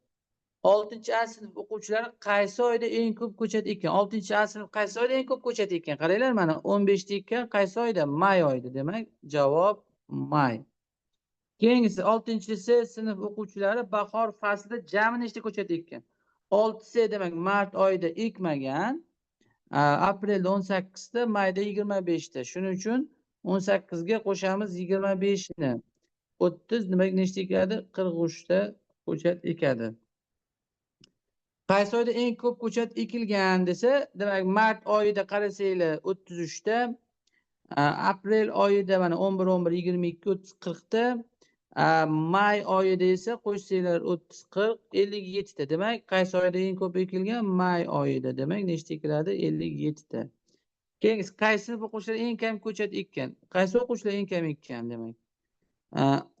6-A sinf o'quvchilari qaysi oyda eng ko'p ko'chat ekkan? 6-A sinf qaysi oyda eng ko'p ko'chat ekkan? Qaranglar, mana 15 ta ekkan, qaysi oyda? May oyida. Demak, javob may. Keyingisi 6-C sinf o'quvchilari bahor faslida jami nechta ko'chat ekkan? 6C demak mart oyida ekmagan, aprelda 18 ta, mayda 25 ta. Shuning uchun 18 ga qo'shamiz 25 ni. 30 demak nechta ekadi? 43 ta ko'chat ekadi. Qaysi oyda eng ko'p ko'chat ekilgan desa, demak mart oyida qarasanglar 33 ta, aprel oyida mana 11, 11, 22, 30, 40 ta, may oyida esa qo'shsanglar 30, 40, 57 ta. Demak, qaysi oyda eng ko'p ekilgan? May oyida. Demak, nechta ekiladi? 57 ta. Keyingisi, qaysi sinf o'quvchilari eng kam ko'chat ekkan? Qaysi o'quvchilar eng kam ekkan demak?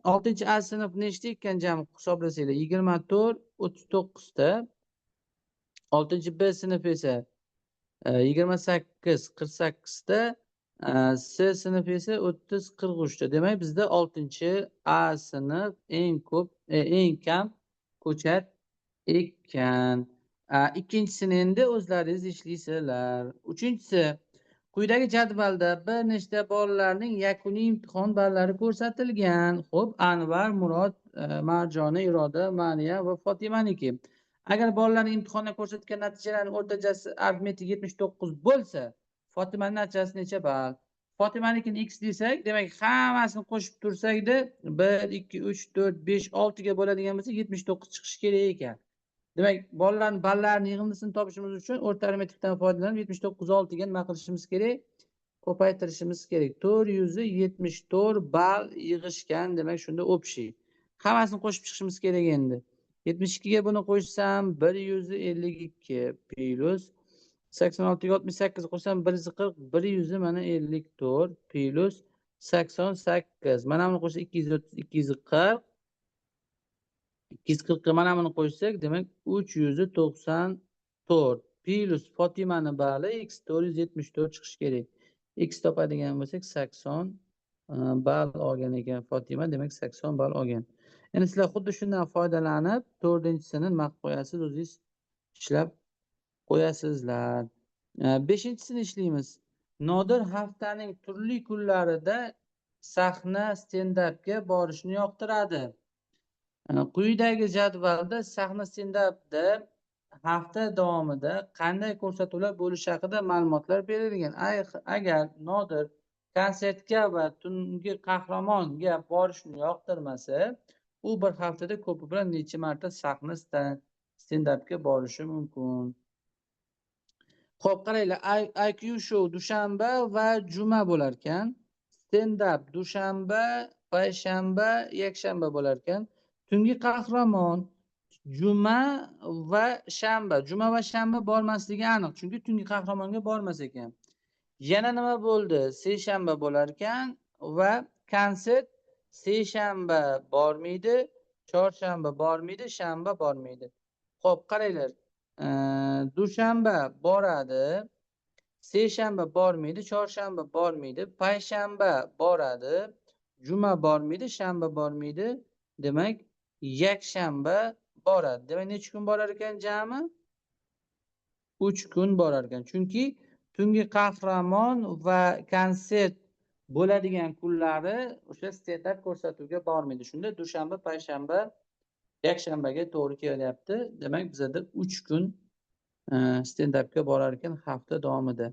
6 A sinf nechta ekkan jami hisoblasanglar? 24, 39 ta. 6 B sinf esa 28, 48 ta. C sinf esa 30, 43 ta. Demak, bizda 6 A sinf eng ko'p, eng kam ko'chat ekkan. Ikkinchisini endi o'zlaringiz ishlaysizlar. Uchinchisi, quyidagi jadvalda bir nechta bolalarning yakuniy imtihon ballari ko'rsatilgan. Xo'p, Anvar, Murod, Marjona, Iroda, Maniya va Fotimaniki. Agar bolalarning imtihonda ko'rsatgan natijalarining o'rtachasi arifmetik 79 bo'lsa, Fotimaning natijasi necha ball? Fotimanikini x desak, demak hammasini qo'shib tursakda 1, 2, 3, 4, 5, 6 ga bo'ladigan bo'lsa 79 chiqishi kerak ekan. Demak, bolalarning ballarini yig'indisini topishimiz uchun o'rta arifmetikdan foydalanib 79 6 ga nima qilishimiz kerak? Ko'paytirishimiz kerak. 474 ball yig'ishgan, demak shunda общий. Hammasini qo'shib chiqishimiz kerak endi. 72 ga buni qo'shsam 152 plus 86 ga 68 qo'shsam 140, 154 plus 88. Mana buni qo'shsak 230, 240. 240 ga mana buni qo'shsak, demak 394 plus Fotimani bali x 474 chiqishi kerak. X topadigan bo'lsak 80 ball olgan ekan Fotima, demak 80 ball olgan. Endi sizlar xuddi shundan foydalanib to'rtinchisini nima qilib qo'yasiz, o'zingiz ishlab qo'yasizlar. Beshinchisini ishlaymiz. Nodir haftaning turli kunlarida sahna stendapga borishni yoqtiradi. Quyidagi jadvalda sahna stendapda hafta davomida qanday ko'rsatuvlar bo'lishi haqida ma'lumotlar berilgan. Agar Nodir konsertga va tungi qahramonga borishni yoqtirmasa, u bir haftada ko'pi bilan necha marta sahna stendapga borishi mumkin. Xo'p, qaranglar, IQ show dushanba va juma bo'lar ekan. Stendap dushanba, payshanba, yakshanba bo'lar ekan. Tungi qahramon juma va shanba. Juma va shanba bormasligi aniq, chunki tungi qahramonga bormas ekan. Yana nima bo'ldi? Seshanba bo'lar ekan va konsert seshanba bormaydi, chorshanba bormaydi, shanba bormaydi. Xo'p, qaranglar. Dushanba boradi, seshanba bormaydi, chorshanba bormaydi, payshanba boradi, juma bormaydi, shanba bormaydi. Demak, yakshanba boradi. Demak, necha kun borar ekan jami? 3 kun borar ekan. Chunki tungi qahramon va konsert bo'ladigan kunlari o'sha stendap ko'rsatuvga bormaydi. Shunda dushanba, payshanba, yakshanbaga to'g'ri kelyapti. Demak, bizada 3 kun stendapga borar ekan hafta davomida.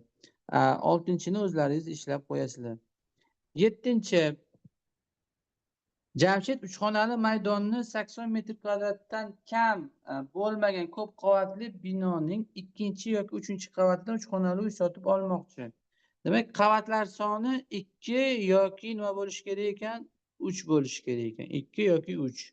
6-chini o'zlaringiz ishlab qo'yasizlar. 7-chi Jamshid 3 xonali maydonni 80 metr kvadratdan kam bo'lmagan ko'p qavatli binoning 2 yoki 3 qavatidan 3 xonali uy sotib olmoqchi. Demak, qavatlar soni 2 yoki nima bo'lishi kerak ekan? 3 bo'lishi kerak ekan. 2 yoki 3.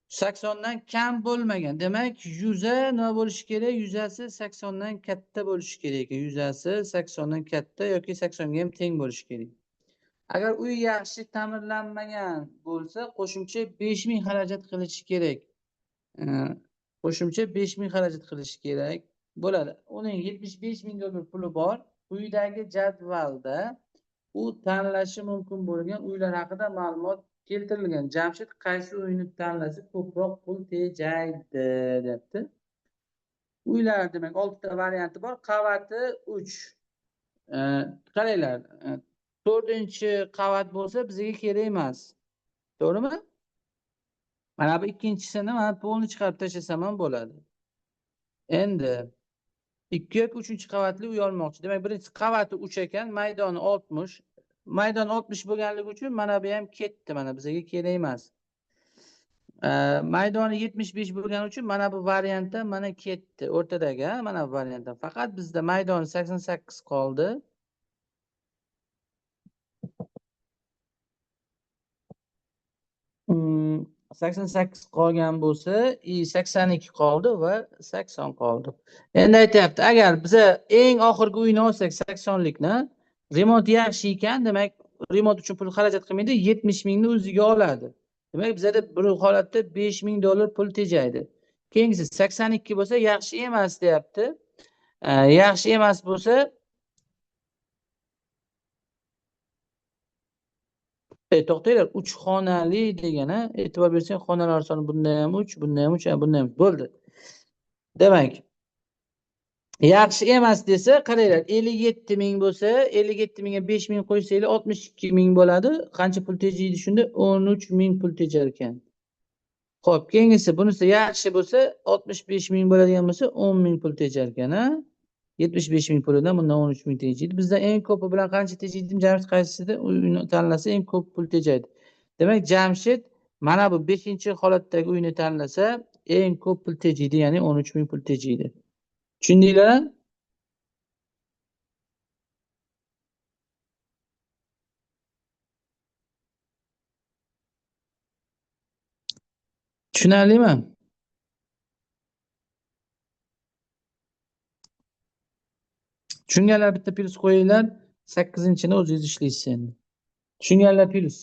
80 dan kam bo'lmagan. Demak, yuza nima bo'lishi kerak? Yuzasi 80 dan katta bo'lishi kerak ekan. Yuzasi 80 dan katta yoki 80 ga ham teng bo'lishi kerak. Agar uy yaxshi ta'mirlanmagan bo'lsa, qo'shimcha 5000 xarajat qilishi kerak. Qo'shimcha 5000 xarajat qilishi kerak bo'ladi. Uning 75000 dollar puli bor. Quyidagi jadvalda u tanlashi mumkin bo'lgan uylar haqida ma'lumot keltirilgan. Jamshid qaysi uyni tanlasa ko'proq pul tejaydi, deyapti. Uylar demak 6 ta varianti bor. Qavati 3. Qaranglar, 4-chi qavat bo'lsa bizga kerak emas. To'g'rimi? Mana bu ikkinchisini mana polni chiqarib tashlasam ham bo'ladi. Endi 2 yoki 3 qavatli uy olmoqchi. Demak, birinchi qavati 3 ekan, maydoni 60. Maydon 60 bo'lganligi uchun mana bu ham ketdi, mana bizga kerak emas. Maydoni 75 bo'lgani uchun mana bu variantda mana ketdi. O'rtadagi, ha, mana bu variantda. Faqat bizda maydoni 88 qoldi. 88 qolgan bo'lsa, 82 qoldi va 80 qoldi. Endi aytyapti, agar biza eng oxirgi uyni olsak 80likni, remont yaxshi ekan, demak remont uchun pul xarajat qilmaydi, 70 mingni o'ziga oladi. Demak, bizada bir holatda 5000 dollar pul tejaydi. Keyingisi 82 bo'lsa yaxshi emas deyapti. Yaxshi emas bo'lsa to'xtanglar, 3 xonali degani, e'tibor bersang, xonalar soni bunda ham 3, bunda ham 3, bunda ham 3 bo'ldi. Demak, yaxshi emas desa, qaranglar, 57 ming bo'lsa, 57 mingga 5 ming qo'ysanglar 62 ming bo'ladi. Qancha pul tejaydi shunda? 13 ming pul tejar ekan. Xo'p, keyingisi bunisi yaxshi bo'lsa, 65 ming bo'ladigan bo'lsa, 10 ming pul tejar ekan, ha? 75 ming pulidan bundan 13 ming tejaydi. Bizdan eng ko'pi bilan qancha tejaydi? Jamshid qaysisida uyni tanlasa eng ko'p pul tejaydi. Demak, Jamshid mana bu 5-holatdagi uyni tanlasa eng ko'p pul tejaydi, ya'ni 13 ming pul tejaydi. Tushundinglar? Tushunarlimi? Tushunganlar bitta plyus qo'yinglar, 8-chini o'zingiz ishlaysiz endi. Tushunganlar plyus.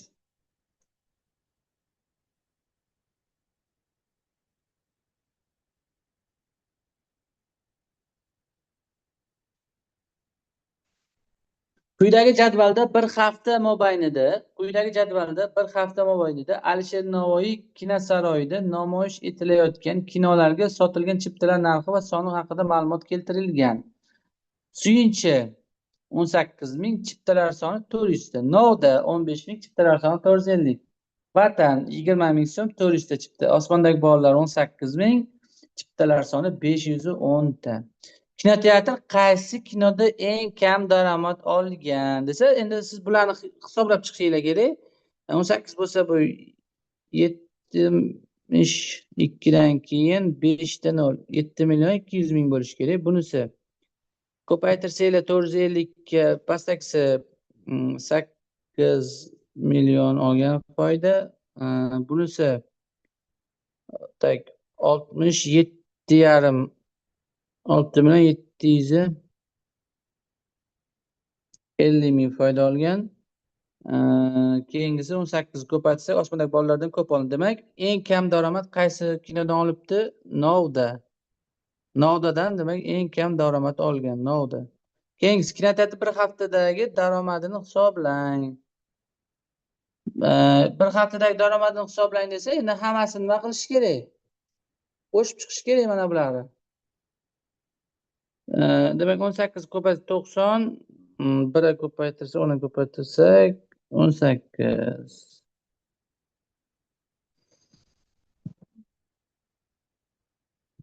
Quyidagi jadvalda bir hafta mobaynida, Alisher Navoiy kinosaroyida namoyish etilayotgan kinolarga sotilgan chiptalar narxi va soni haqida ma'lumot keltirilgan. Suyunchi 18 ming, chiptalar soni 400 ta. Novda 15 ming, chiptalar soni 450. Vatan 20 ming so'm, 400 ta chipta. Osmondagi bolalar 18 ming, chiptalar soni 510 ta. Kinoteatr qaysi kinoda eng kam daromad olgan desa, endi siz bularni hisoblab chiqishinglar kerak. 18 bo'lsa bu 72 dan keyin 5 ta 0, 7 million 200 ming bo'lishi kerak. Bunisi ko'paytirsanglar 450 ga, pastdagisi 8 million olgan foyda. Bunisi tak 67,5, 6 million 750 ming foyda olgan. Keyingisi 18 ko'paytirsak osmondagi bolalardan ko'p olindi. Demak, eng kam daromad qaysi kinodan olibdi? Novda. Novdadan demak eng kam daromad olgan Novda. Keyingisi kinoteatr bir haftadagi daromadini hisoblang. Bir haftadagi daromadini hisoblang desa, endi hammasini nima qilish kerak? Qo'shib chiqish kerak mana bularni. Demak 18 ko'paytirsak 90, 1 ko'paytirsa 10 ko'paytirsak 18.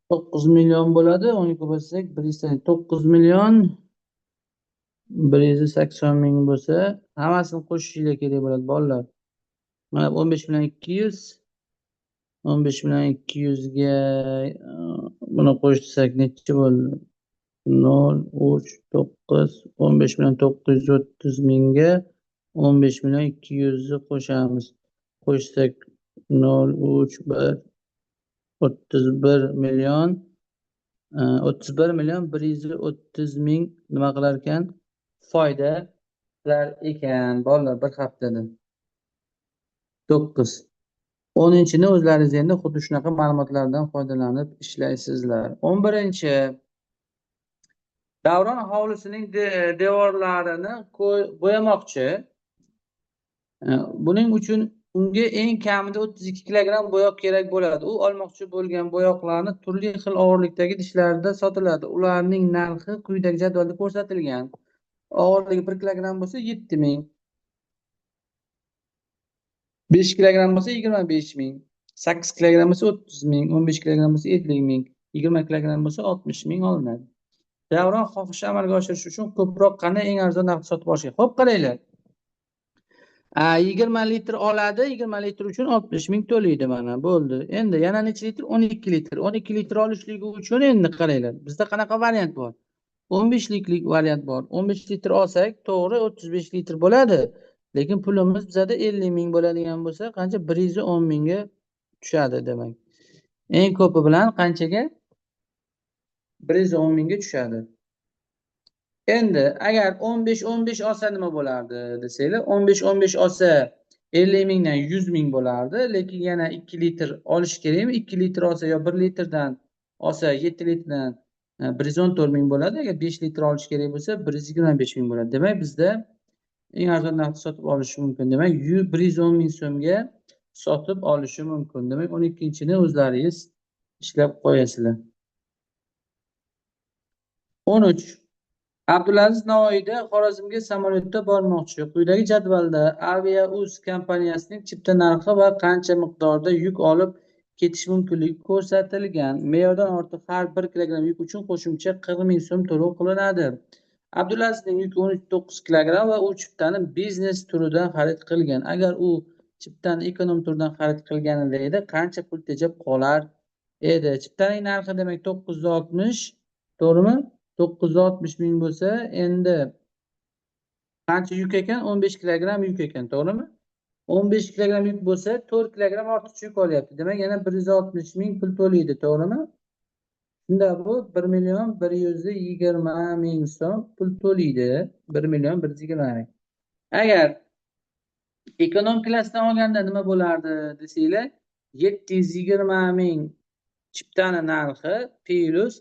9 million bo'ladi. 10 ko'paytirsak 109 million 180 ming bo'lsa, hammasini qo'shishinglar kerak bo'ladi bolalar. Mana 15 million 200, 15 million 200 ga buni qo'shsak necha bo'ldi? 0 3 9, 15 million 930 mingga 15 million 200 ni qo'shamiz. Qo'shsak 0 3 1 31 million, 31 million 130 ming nima qilar ekan? Foyda qilar ekan bolalar bir haftada. 9. 10-chini o'zlaringiz endi xuddi shunaqa ma'lumotlardan foydalanib ishlaysizlar. 11-chi. Davron hovlisining devorlarini bo'yamoqchi. Buning uchun unga eng kamida 32 kilogramm bo'yoq kerak bo'ladi. U olmoqchi bo'lgan bo'yoqlarni turli xil og'irlikdagi idishlarda sotiladi. Ularning narxi quyidagi jadvalda ko'rsatilgan. Og'irligi 1 kilogramm bo'lsa 7 ming. 5 kilogramm bo'lsa 25 ming. 8 kilogramm bo'lsa 30 ming, 15 kilogramm bo'lsa 50 ming, 20 kilogramm bo'lsa 60 ming olinadi. Davron xohishni amalga oshirish uchun ko'proq qanday eng arzon narxda sotib olish kerak? Xo'p, qaranglar. 20 litr oladi, 20 litr uchun 60 ming to'laydi mana, bo'ldi. Endi yana necha litr? 12 litr. 12 litr olishligi uchun endi qaranglar, bizda qanaqa variant bor? 15 litrik variant bor. 15 litr olsak, to'g'ri 35 litr bo'ladi. Lekin pulimiz bizada 50 ming bo'ladigan bo'lsa, qancha? 110 mingga Tushadi demak. Eng ko'pi bilan qanchaga? 110 mingga tushadi. Endi agar 15 15 olsa nima bo'lardi desanglar, 15 15 olsa 50 mingdan 100 ming bo'lardi, lekin yana 2 litr olish kerakmi? 2 litr olsa yo 1 litrdan olsa 7 litrdan 114 ming bo'ladi. Agar 5 litr olish kerak bo'lsa 125 ming bo'ladi. Demak, bizda eng arzon narxda sotib olishi mumkin. Demak, 110 ming so'mga sotib olishi mumkin. Demak, 12-chini o'zlaringiz ishlab qo'yasizlar. 13. Abdulaziz Navoiyda Xorazmga samolyotda bormoqchi. Quyidagi jadvalda Aviauz kompaniyasining chipta narxi va qancha miqdorda yuk olib ketish mumkinligi ko'rsatilgan. Me'yordan ortiq har 1 kilogramm yuk uchun qo'shimcha 40 ming so'm to'lov qilinadi. Abdulazizning yuki 13,9 kilogramm va u chiptani biznes turidan xarid qilgan. Agar u chiptani ekonom turidan xarid qilganida edi, qancha pul tejab qolar edi? Chiptaning narxi demak 960, to'g'rimi? 960 ming bo'lsa, endi qancha yuk ekan? 15 kilogramm yuk ekan, to'g'rimi? 15 kilogramm yuk bo'lsa, 4 kilogramm ortiqcha yuk olyapti. Demak, yana 160 ming pul to'laydi, to'g'rimi? Shunda bu 1 million 120 ming so'm pul to'laydi. 1 million 120 ming. Agar ekonom klassdan olganda nima bo'lardi desanglar, 720 ming chiptani narxi plus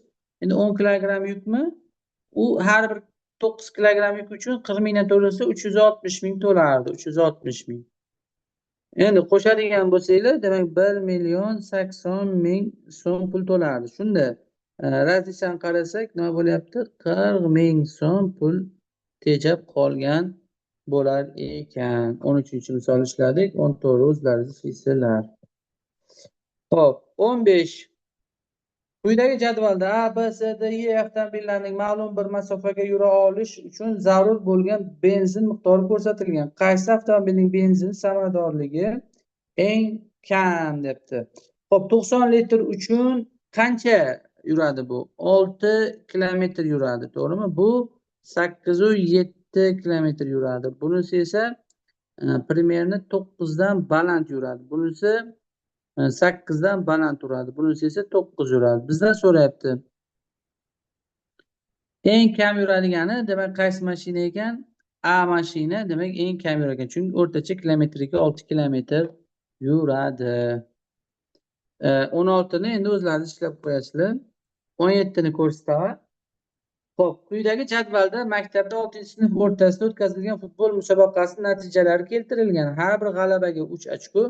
endi 10 kilogramm yukmi? U har bir 9 kilogramm yuk uchun 40 mingdan to'lasa 360 ming to'lardi, 360 ming. Endi qo'shadigan bo'lsanglar, demak 1 million 80 ming so'm pul to'lardi. Shunda razlisdan qarasak nima bo'lyapti? 40 ming so'm pul tejab qolgan bo'lar ekan. 13-misol ishladik, 14 o'zlaringiz ishlaysizlar. Xo'p, 15. Quyidagi jadvalda A, B, C, D, E avtomobillarining ma'lum bir masofaga yura olish uchun zarur bo'lgan benzin miqdori ko'rsatilgan. Qaysi avtomobilning benzin samaradorligi eng kam debdi. Xo'p, 90 litr uchun qancha yuradi bu? 6 kilometr yuradi, to'g'rimi? Bu 8,7 kilometr yuradi. Bunisi esa примерно 9 dan baland yuradi. Bunisi 8 dan baland yuradi. Bunisi esa 9 yuradi. Bizdan so'rayapti. Eng kam yuradigani demak qaysi mashina ekan? A mashina, demak eng kam yuradigan. Chunki o'rtacha kilometriga 6 kilometr yuradi. 16ni endi o'zlaringiz ishlab qo'yasizlar. 17ni ko'rsataman. Xo'p, quyidagi jadvalda maktabda 6-sinf o'rtasida o'tkazilgan futbol musobaqasi natijalari keltirilgan. Har bir g'alabaga 3 ochko,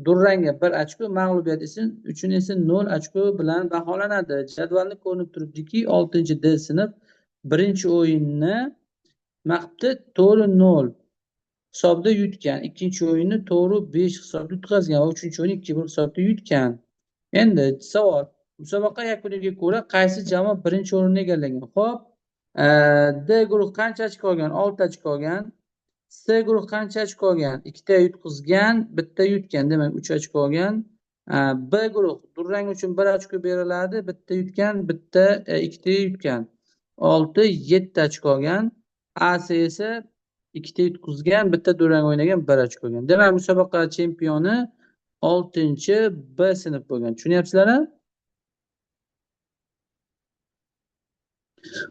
durangga 1 ochko, mag'lubiyat uchun esa 0 ochko bilan baholanadi. Jadvalda ko'rinib turibdiki, 6-D sinf birinchi o'yinni nima qilibdi? 4-0 hisobida yutgan, ikkinchi o'yinni 4-5 hisobida yutqazgan va uchinchi o'yinni 2-1 hisobida yutgan. Endi savol: musobaqa yakuniga ko'ra qaysi jamoa birinchi o'rinni egallagan? Xo'p, D guruh qancha ochko olgan? 6 ochko olgan. C guruh qancha ochko olgan? 2 ta yutqizgan, 1 ta yutgan, demak 3 ochko olgan. B guruh durang uchun 1 ochko beriladi, 1 ta yutgan, 2 ta yutgan. 6, 7 ochko olgan. A C esa 2 ta yutqizgan, 1 ta durang o'ynagan, 1 ochko olgan. Demak, musobaqa chempioni 6-B sinf bo'lgan. Tushunyapsizlar-a?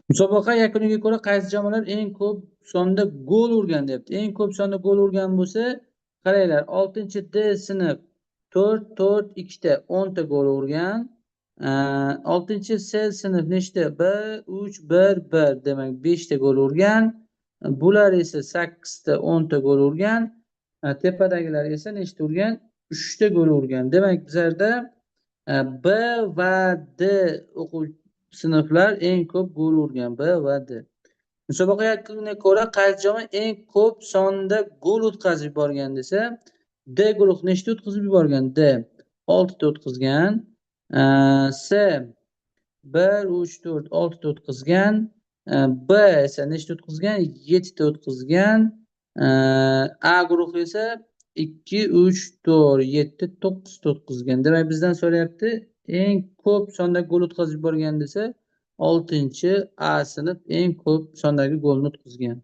Musobaqa yakuniga ko'ra qaysi jamoalar eng ko'p sonda gol urgan deyapti. Eng ko'p sonda gol urgan bo'lsa, qaranglar, 6-D sinf 4, 4, 2 ta, 10 ta gol urgan. 6-C sinf nechta? 1, 3, 1, 1, demak 5 ta gol urgan. Bular esa 8 ta, 10 ta gol urgan. Tepadagilar esa nechta urgan? 3 ta gol urgan. Demak, bizlarda B va D o'quv sinflar eng ko'p gol urgan, B va D. Musobaqa yakuniga ko'ra qaysi jamoa eng ko'p sonda gol o'tkazib yuborgan desa, D guruh nechta o'tkazib yuborgan? D 6 ta o'tkazgan. C 1, 3, 4, 6 ta o'tkazgan. B esa nechta o'tkazgan? 7 ta o'tkazgan. A guruhi esa 2, 3, 4, 7, 9 ta o'tkazgan. Demak, bizdan so'rayapti, eng ko'p sonda gol o'tkazib yuborgan desa, 6-A sinf eng ko'p sondagi golni o'tkazgan.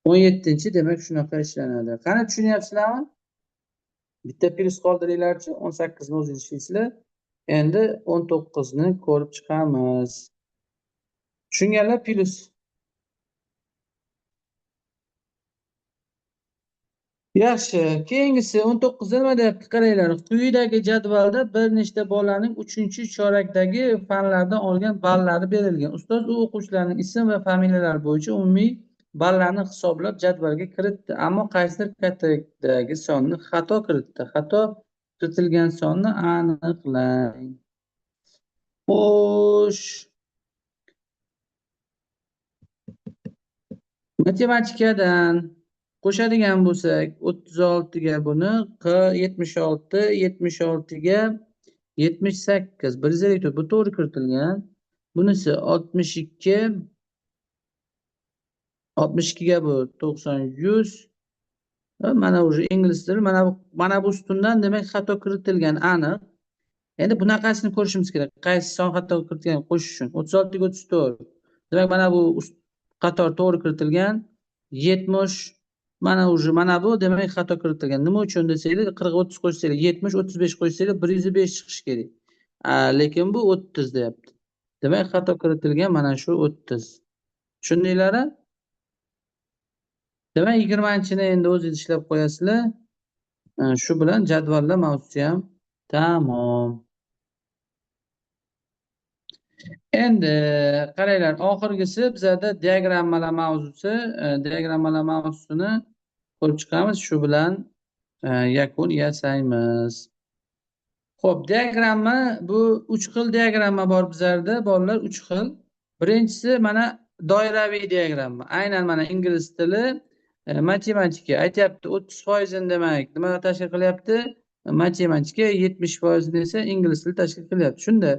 17-demak shunaqa ishlanadi. Qani tushunyapsizlarmi? Bitta plyus qoldiringlarchi, 18 ni o'zingiz ishlaysizlar. Endi 19 ni ko'rib chiqamiz. Tushunganlar plyus. Yaxshi, keyingisi 19 nima deyapti qaranglar. Quyidagi jadvalda bir nechta bolaning 3-chorakdagi fanlardan olgan ballari berilgan. Ustoz u o'quvchilarning ism va familiyalari bo'yicha umumiy ballarni hisoblab jadvalga kiritdi. Ammo qaysidir kattalikdagi sonni xato kiritdi. Xato kiritilgan sonni aniqlang. Xo'sh. Matematikadan qo'shadigan bo'lsak 36 ga buni 76, 76 ga 78, 154, bu to'g'ri kiritilgan. Bunisi 62, 62 ga bu 90, 100. Mana уже ingliz tili, mana bu ustundan demak xato kiritilgan aniq. Endi bunaqasini ko'rishimiz kerak. Qaysi son xato kiritilgan qo'shish uchun. 36 ga 34. Demak, mana bu qator to'g'ri kiritilgan. 70, mana уже mana bu demak xato kiritilgan. Nima uchun desanglar, 40 30 qo'shsanglar 70, 35 qo'shsanglar 105 chiqishi kerak. Lekin bu 30 deyapti. Demak, xato kiritilgan mana shu 30. Tushundinglar? Demak, 20-chini endi o'zingiz ishlab qo'yasizlar. Shu bilan jadvallar mavzusi ham tamom. Endi qaranglar, oxirgisi bizada diagrammalar mavzusi. Diagrammalar mavzusini ko'rib chiqamiz. Shu bilan yakun yasaymiz. Xo'p, diagramma, bu 3 xil diagramma bor bizlarda, bolalar, 3 xil. Birinchisi mana doiraviy diagramma. Aynan mana ingliz tili, matematika aytyapti 30% demak nima tashkil qilyapti? Matematika, 70% esa ingliz tili tashkil qilyapti. Shunda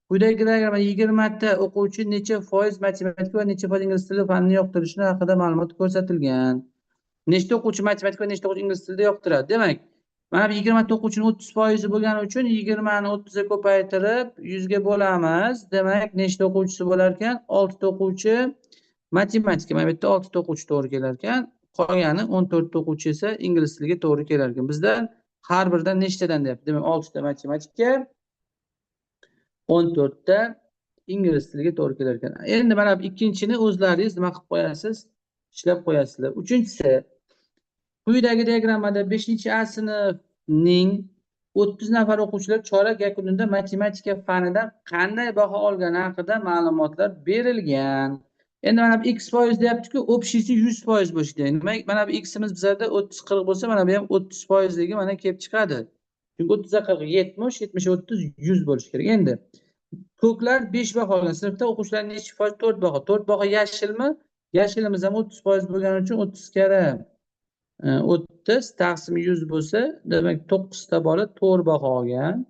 quyidagi diagramma 20 ta o'quvchi necha foiz matematika va necha foiz ingliz tili fanini yoqtirishi haqida ma'lumot ko'rsatilgan. Nechta o'quvchi matematika va nechta o'quvchi ingliz tilida yoqtiradi? Demak, mana bu 20 ta o'quvchining 30% bo'lgani uchun 20 ni 30 ga ko'paytirib 100 ga bo'lamiz. Demak, nechta o'quvchisi bo'lar ekan? 6 ta o'quvchi matematika, mana bu yerda 6 ta o'quvchi to'g'ri kelar ekan. Qolgani 14 ta o'quvchi esa ingliz tiliga to'g'ri kelar ekan. Bizda har biridan nechtadan deyapti. Demak, 6 ta matematika, 14 ta ingliz tiliga to'g'ri kelar ekan. Endi mana bu ikkinchini o'zlaringiz nima qilib qo'yasiz? Ishlab qo'yasizlar. Uchinchisi, quyidagi diagrammada 5-A sinfning 30 nafar o'quvchilar chorak yakunida matematika fanidan qanday baho olgani haqida ma'lumotlar berilgan. Endi mana bu x foiz deyapti-ku, общийsi 100% bo'lishi kerak. Demak, mana bu x'imiz bizlarda 30-40 bo'lsa, mana bu ham 30%ligi mana kelib chiqadi. Chunki 30 ga 40 70, 70 30 100 bo'lishi kerak. Endi ko'klar 5 baho olgan. Sinfda o'quvchilar necha foiz? 4 baho. 4 baho yashilmi? Yashilimiz ham 30% bo'lgani uchun 30 karra 30 taqsim 100 bo'lsa, demak 9 ta bola 4 baho olgan.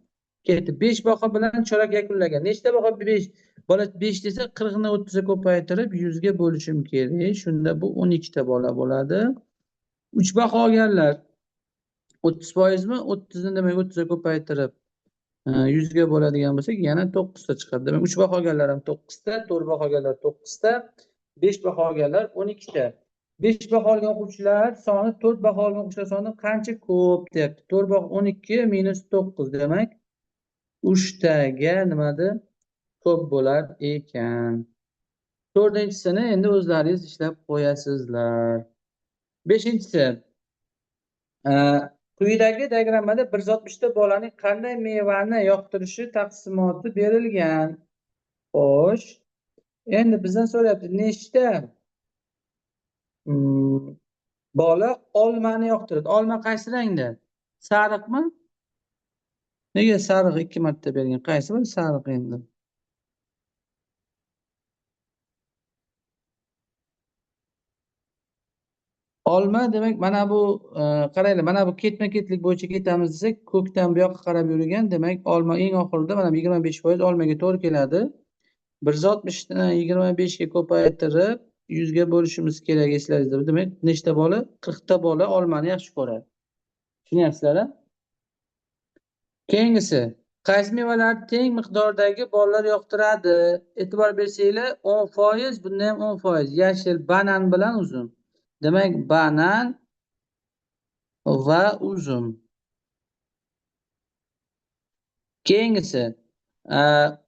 Ketdi. 5 baho bilan chorak yakunlagan. Nechta baho? 5. Bola 5 desa 40 ni 30 ga ko'paytirib 100 ga bo'lishim kerak. Shunda bu 12 ta bola bo'ladi. 3 baho olganlar 30%mi? 30 ni demak 30 ga ko'paytirib 100 ga bo'ladigan bo'lsak, yana 9 ta chiqadi. Demak, 3 baho olganlar ham 9 ta, 4 baho olganlar 9 ta, 5 baho olganlar 12 ta. 5 baho olgan o'quvchilar soni 4 baho olgan o'quvchilar soni qancha ko'p deyapti. 4 baho 12 minus 9, demak 3 taga nimada ko'p bo'lar ekan. 4-chisini endi o'zlaringiz ishlab qo'yasizlar. 5-chisi, quyidagi diagrammada 160 ta bolaning qanday mevani yoqtirishi taqsimoti berilgan. Xo'sh, endi bizdan so'rayapti, nechta bola olmani yoqtiradi? Olma qaysi rangda? Sariqmi? Nega sariq 2 marta bergan? Qaysi bir sariq endi? Olma demak mana bu qaranglar, mana bu ketma-ketlik bo'yicha ketamiz desak, ko'kdan bu yoqqa qarab yurgan, demak olma eng oxirida mana 25% olmaga to'g'ri keladi. 160 ni 25 ga ko'paytirib 100 ga bo'lishimiz kerak, eslaringizda. Demak, nechta bola? 40 ta bola olmani yaxshi ko'radi. Tushunyapsizlar-a? Keyingisi, qaysi mevalarni teng miqdordagi bolalar yoqtiradi? E'tibor bersanglar, 10%, bunda ham 10%. Yashil banan bilan uzum. Demak, banan va uzum. Keyingisi,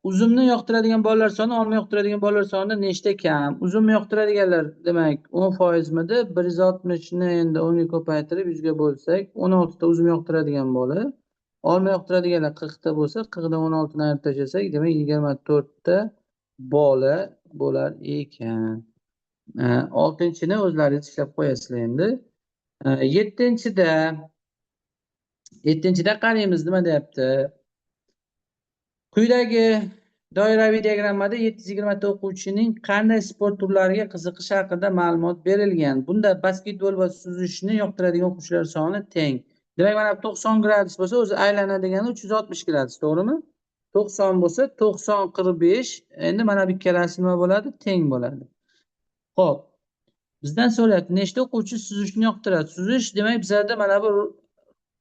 uzumni yoqtiradigan bolalar soni olma yoqtiradigan bolalar sonidan nechta kam? Uzumni yoqtiradiganlar demak 10% midi? 160 ni endi 10 ga ko'paytirib 100 ga bo'lsak, 16 ta uzum yoqtiradigan bola. Olma yoqtiradiganlar 40 ta bo'lsa, 40 dan 16 ni ayirib tashlasak, demak 24 ta bola bo'lar ekan. 6-chini o'zlaringiz ishlab qo'yasizlar endi. 7-da qaraymiz nima deyapti. Quyidagi doiraviy diagrammada 720 ta o'quvchining qanday sport turlariga qiziqishi haqida ma'lumot berilgan. Bunda basketbol va suzishni yoqtiradigan o'quvchilar soni teng. Demak, mana 90 gradus bo'lsa, o'zi aylanadigan 360 gradus, to'g'rimi? 90 bo'lsa 90 45, endi mana bu ikkalasi nima bo'ladi? Teng bo'ladi. Xo'p, bizdan so'rayapti, nechta o'quvchi suzishni yoqtiradi? Suzish demak bizlarda mana bu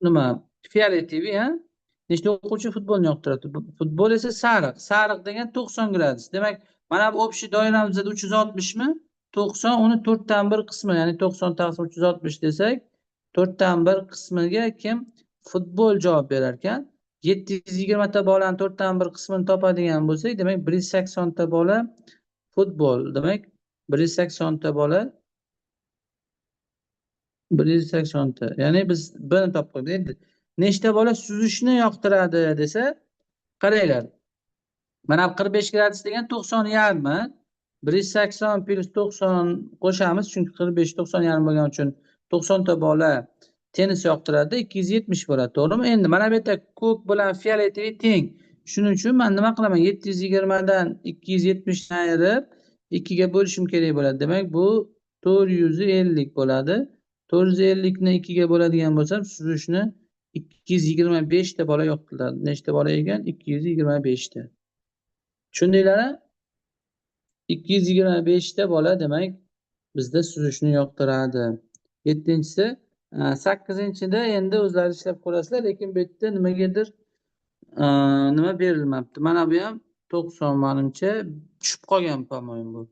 nima? Fioletoviy, ha? Nechta o'quvchi futbolni yoqtiradi? Futbol esa sariq. Sariq degan 90 gradus. Demak, mana bu общий doiramizda 360 mi? 90 uni 4 dan 1 qismi, ya'ni 90 taqsim 360 desak, 4 dan 1 qismiga kim futbol javob berar ekan. 720 ta bolani 4 dan 1 qismini topadigan bo'lsak, demak 180 ta bola futbol. Demak 180 ta bola 180 ta. Ya'ni biz buni topib qo'ydik. Endi nechta bola suzishni yoqtiradi desa, qaranglar. Mana 45 gradus degan 90,5. 180 plus 90 qo'shamiz, chunki 45 90,5 bo'lgani uchun 90 ta bola tennis yoqtiradi, 270 bo'ladi, to'g'rimi? Endi mana bu yerda ko'k bilan fioletoviy teng. Shuning uchun men nima qilaman? 720 dan 270 ni ayirib 2 ga bo'lishim kerak bo'ladi. Demak, bu 450 bo'ladi. 450 ni 2 ga bo'ladigan bo'lsam, suzishni 225 ta bola yoqtiradi. Nechta bola ekan? 225 ta. Tushundinglar? 225 ta bola demak bizda suzishni yoqtiradi. 7-chisi, 8-da endi o'zlari ishlab ko'rasizlar, lekin bu yerda nimagadir nima berilmabdi. Mana bu ham 90 menimcha tushib qolgan, по-моему, bu.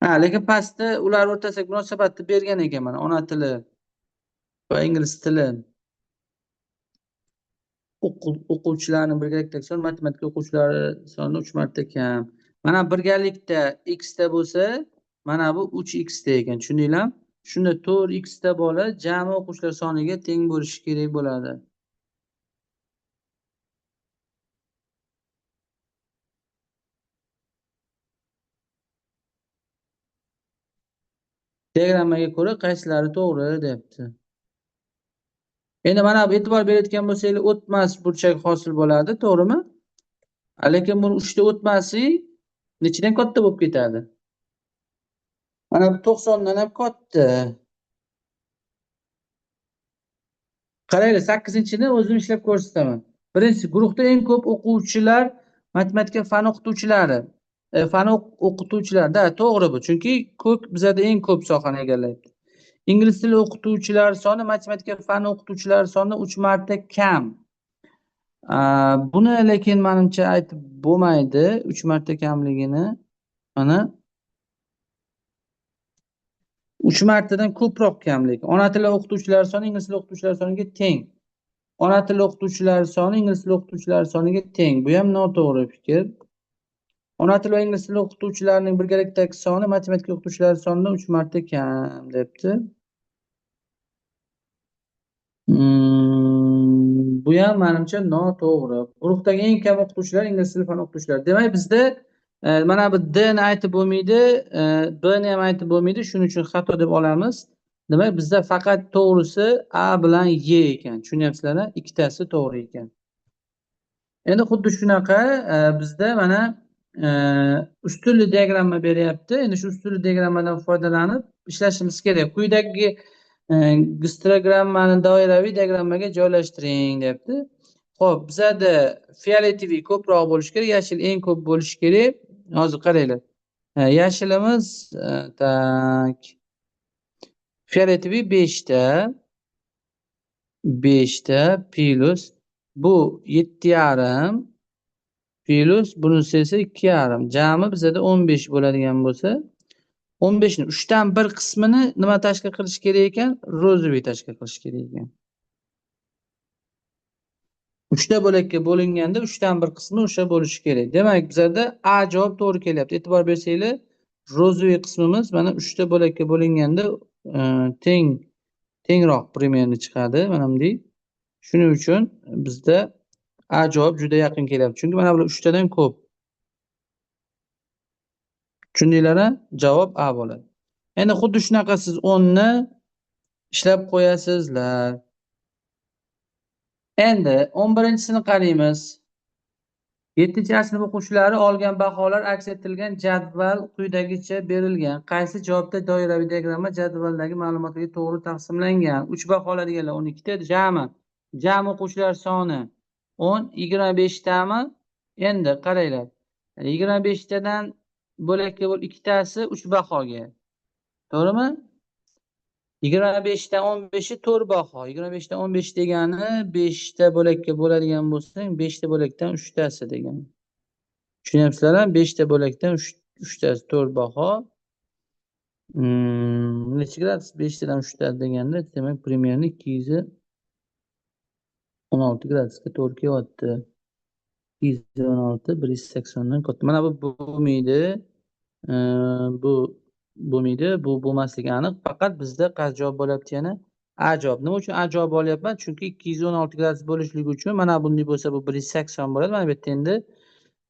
Ha, lekin pastda ular o'rtasidagi munosabatni bergan ekan mana ona tili va ingliz tili o'quvchilarning birgalikdagi soni matematika o'quvchilari soni 3 marta kam. Mana birgalikda x ta bo'lsa, mana bu 3x ta ekan, tushundinglarmi? Shunda 4x ta bola jami o'quvchilar soniga teng bo'lishi kerak bo'ladi. Diagrammaga ko'ra qaysilari to'g'ri deyapti. Endi mana bu e'tibor berayotgan bo'lsangiz, o'tmas burchak hosil bo'ladi, to'g'rimi? Lekin buni 3 ta o'tmasi nechidan katta bo'lib ketadi? Mana bu 90 dan ham katta. Qaranglar, 8-chini o'zim ishlab ko'rsataman. Birinchisi, guruhda eng ko'p o'quvchilar matematika fani o'qituvchilari. Fani o'qituvchilar, da, to'g'ri bu. Chunki ko'k bizada eng ko'p sohani egallaydi. Ingliz tili o'qituvchilari soni matematika fani o'qituvchilari soni 3 marta kam. Buni lekin menimcha aytib bo'lmaydi 3 marta kamligini. Mana 3 martadan ko'proq kamlik. Ona tili o'qituvchilari soni ingliz tili o'qituvchilari soniga teng. Ona tili o'qituvchilari soni ingliz tili o'qituvchilari soniga teng. Bu ham noto'g'ri fikr. Ona tili va ingliz tili o'qituvchilarining birgalikdagi soni matematika o'qituvchilari sonidan 3 marta kam debdi. Bu ham menimcha noto'g'ri. Guruhdagi eng kam o'qituvchilar ingliz tili fani o'qituvchilari. Demak, bizda mana bu D ni aytib bo'lmaydi, B ni ham aytib bo'lmaydi. Shuning uchun xato deb olamiz. Demak, bizda faqat to'g'risi A bilan Y ekan. Tushunyapsizlar-a? Ikkitasi to'g'ri ekan. Endi xuddi shunaqa bizda mana ustunli diagramma beryapti. Endi shu ustunli diagrammadan foydalanib ishlashimiz kerak. Quyidagi gistogrammani doiraviy diagrammaga joylashtiring deyapti. Xo'p, bizada fioletoviy ko'proq bo'lishi kerak, yashil eng ko'p bo'lishi kerak. Hozir qaranglar. Yashilimiz tak fioletoviy 5 ta 5 ta plus bu 7,5 plus bunisi esa 2,5. Jami bizada 15 bo'ladigan bo'lsa, 15 ni 3dan 1 qismini nima tashkil qilishi kerak ekan? Розовый tashkil qilishi kerak ekan. 3ta bo'lakka bo'linganda 3dan 1 qismi o'sha bo'lishi kerak. Demak, bizlarda A javob to'g'ri kelyapti. E'tibor bersanglar, розовый qismimiz mana 3ta bo'lakka bo'linganda tengroq примерно chiqadi, mana bunday. Shuning uchun bizda A javob juda yaqin kelyapti. Chunki mana bular 3 tadan ko'p. Tushundinglar? Javob A bo'ladi. Endi xuddi shunaqa siz 10 ni ishlab qo'yasizlar. Endi 11-chisini qaraymiz. 7-sinf o'quvchilari olgan baholar aks ettirilgan jadval quyidagicha berilgan. Qaysi javobda doiraviy diagramma jadvaldagi ma'lumotlarga to'g'ri taqsimlangan? 3 baho oladiganlar 12 ta, jami. Jami o'quvchilar soni 10, 25 tami? Endi qaranglar. 25 tadan bo'lakka bo'l ikkitasi 3 bahoga. To'g'rimi? 25 dan 15i 4 baho. 25 dan 15 degani 5 ta bo'lakka bo'ladigan bo'lsang, 5 ta bo'lakdan 3 tasi degani. Tushunyapsizlarmi? 5 ta bo'lakdan 3 tasi 4 baho. Necha gradus? 5 tadan 3 ta deganda, demak, примерно 216 gradusga to'g'ri kelyapti. 216 180 dan katta. Mana bu bo'lmaydi. Bu bo'lmaydi. Bu bo'lmasligi aniq. Faqat bizda qaysi javob bo'lyapti yana? A javob. Nima uchun A javob olyapman? Chunki 216 gradus bo'lishligi uchun mana bunday bo'lsa bu 180 bo'ladi. Mana bu yerda endi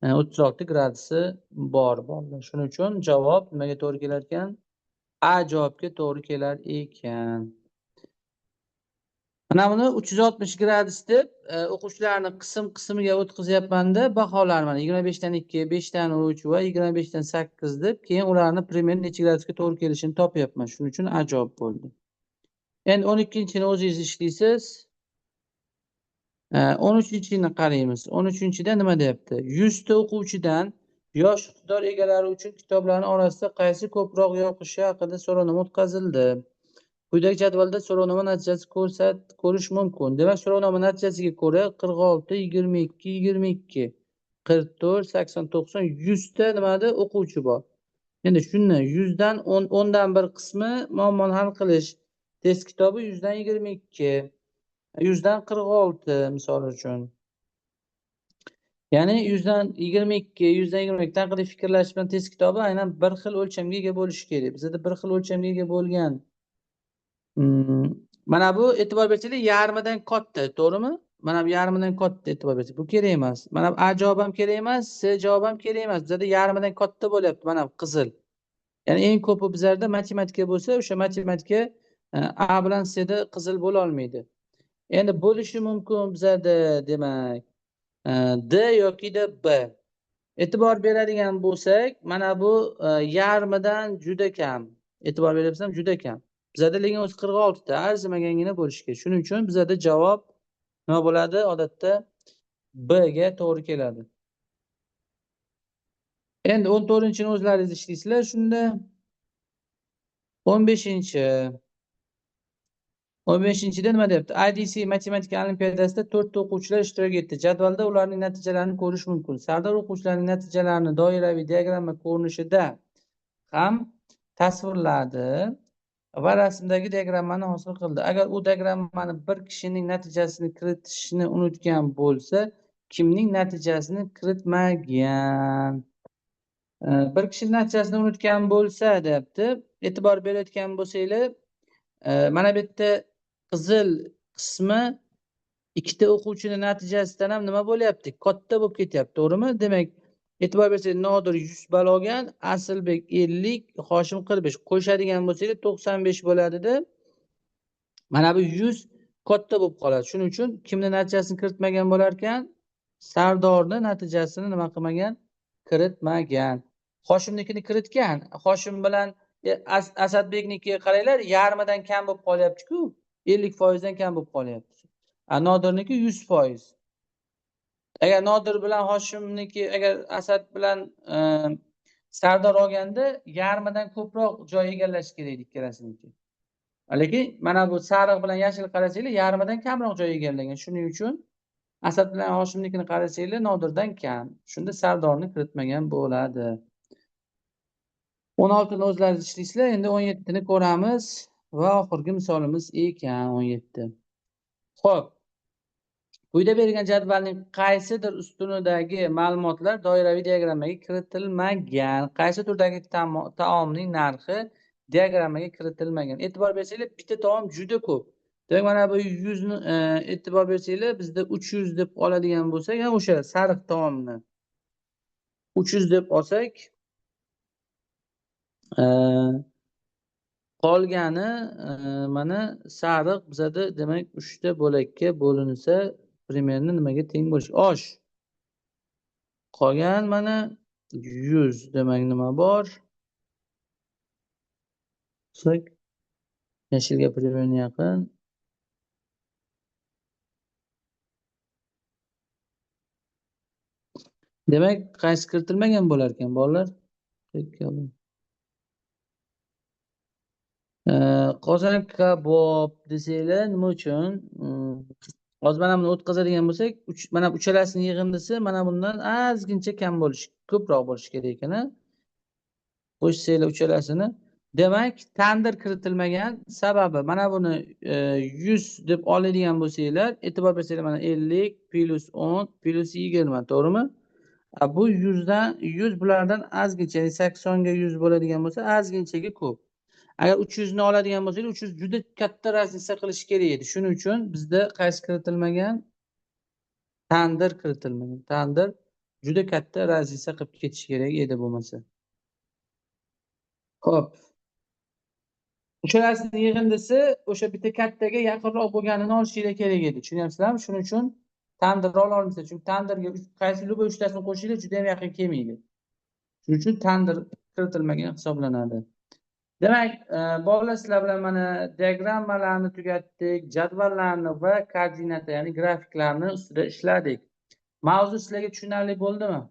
36 gradusi bor bolalar. Shuning uchun javob nimaga to'g'ri kelar ekan? A javobga to'g'ri kelar ekan. Mana buni 360 gradus deb o'quvchilarni qism qismiga o'tkazyapmanda, baholar mana 25 dan 2, 5 dan 3 va 25 dan 8 deb, keyin ularni примерно necha gradusga to'g'ri kelishini topyapman. Shuning uchun A javob bo'ldi. Endi 12-chini o'zingiz ishlaysiz. 13-chini qaraymiz. 13-da nima deyapti? 100 ta o'quvchidan yosh iqtidor egalari uchun kitoblarning orasida qaysi ko'proq yoqishi haqida so'rovnoma o'tkazildi. Quyidagi jadvalda so'rovnoma natijasi ko'rish mumkin. Demak, so'rovnoma natijasiga ko'ra 46, 22, 22, 44, 80, 90, 100 ta nimada o'quvchi bor. Endi shuni 100 dan 10, 10 dan bir qismi muammoni hal qilish test kitobi 100 dan 22, 100 dan 46 misol uchun. Ya'ni 100 dan 22, 100 dan 22 tanqidiy fikrlash bilan test kitobi aynan bir xil o'lchamga ega bo'lishi kerak. Bizda bir xil o'lchamga ega bo'lgan. Mana bu e'tibor bersanglar yarmidan katta, to'g'rimi? Mana bu yarmidan katta, e'tibor bersak. Bu kerak emas. Mana bu A javob ham kerak emas, C javob ham kerak emas. Bizda yarmidan katta bo'lyapti mana bu qizil. Ya'ni eng ko'pi bizlarda matematika bo'lsa, o'sha matematika A bilan C da qizil bo'la olmaydi. Endi bo'lishi mumkin bizlarda, demak, D yoki da B. E'tibor beradigan bo'lsak, mana bu yarmidan juda kam. E'tibor beryapsizmi? Juda kam. Bizada lekin o'zi 46 ta arzimagangina bo'lishi kerak. Shuning uchun bizada javob nima bo'ladi? Odatda B ga to'g'ri keladi. Endi 14-chini o'zlaringiz ishlaysizlar shunda. 15-chi. 15-da nima deyapti? IDC matematika olimpiadasida 4 ta o'quvchilar ishtirok etdi. Jadvalda ularning natijalarini ko'rish mumkin. Sardor o'quvchilarning natijalarini doiraviy diagramma ko'rinishida ham tasvirladi va rasmdagi diagrammani hosil qildi. Agar u diagrammani bir kishining natijasini kiritishni unutgan bo'lsa, kimning natijasini kiritmagan? Bir kishining natijasini unutgan bo'lsa, deyapti. E'tibor berayotgan bo'lsanglar, mana bu yerda qizil qismi ikkita o'quvchini natijasidan ham nima bo'lyapti? Katta bo'lib ketyapti, to'g'rimi? Demak, e'tibor bersangiz, Nodir 100 ball olgan, Asilbek 50, Hoshim 45. Qo'shadigan bo'lsangiz 95 bo'ladida. Mana bu 100 katta bo'lib qoladi. Shuning uchun kimni natijasini kiritmagan bo'lar ekan? Sardorni natijasini nima qilmagan? Kiritmagan. Hoshimnikini kiritgan. Hoshim bilan Asadbekniki qaranglar, yarmidan kam bo'lib qolyapti-ku. 50% dan kam bo'lib qolyapti. Nodirniki 100%. Agar Nodir bilan Hoshimniki, agar Asad bilan Sardor olganda yarmidan ko'proq joy egallashi kerak edi ikkalasiniki. Lekin mana bu sariq bilan yashil qarasanglar, yarmidan kamroq joy egallagan. Shuning uchun Asad bilan Hoshimnikini qarasanglar, Nodirdan kam. Shunda Sardorni kiritmagan bo'ladi. 16ni o'zlaringiz ishlaysizlar. Endi 17ni ko'ramiz va oxirgi misolimiz ekan 17. Xo'p. Quyida berilgan jadvalning qaysidir ustunidagi ma'lumotlar doiraviy diagrammaga kiritilmagan. Qaysi turdagi taomning narxi diagrammaga kiritilmagan? E'tibor bersanglar, bitta taom juda ko'p. Demak, mana bu 100 ni e'tibor bersanglar, bizda 300 deb oladigan bo'lsak, o'sha sariq taomni 300 deb olsak, qolgani mana sariq bizada demak 3 ta bo'lakka bo'linsa, примерно nimaga teng bo'lishi? Osh. Qolgan mana 100 demak nima bor? Yashilga примерно yaqin. Demak, qaysi kiritilmagan bo'lar ekan bolalar? Qozon kabob desanglar, nima uchun? Hozir mana buni o'tkazadigan bo'lsak, mana uchalasini yig'indisi mana bundan ozgincha kam bo'lishi, ko'proq bo'lishi kerak ekan, a? Qo'shsanglar uchalasini. Demak, tandir kiritilmagan sababi mana buni 100 deb oladigan bo'lsanglar, e'tibor bersanglar mana 50 plus 10 plus 20, to'g'rimi? Bu 100dan 100 bulardan ozgincha, ya'ni 80 ga 100 bo'ladigan bo'lsa, ozginchaga ko'p. Agar 300 ni oladigan bo'lsangiz, 300 juda katta razница qilish kerak edi. Shuning uchun bizda qaysi kiritilmagan? Tandir kiritilmagan. Tandir juda katta razница qilib ketishi kerak edi bo'lmasa. Xo'p. Uchalasini yig'indisi o'sha bitta kattaga yaqinroq bo'lganini olishinglar kerak edi. Tushunyapsizlarmi? Shuning uchun tandir ola olmaysiz. Chunki tandirga qaysi любой uchtasini qo'shinglar juda ham yaqin kelmaydi. Shuning uchun tandir kiritilmagan hisoblanadi. Demak, bolalar, sizlar bilan mana diagrammalarni tugatdik, jadvallarni va koordinata, ya'ni grafiklarni ustida ishladik. Mavzu sizlarga tushunarli bo'ldimi?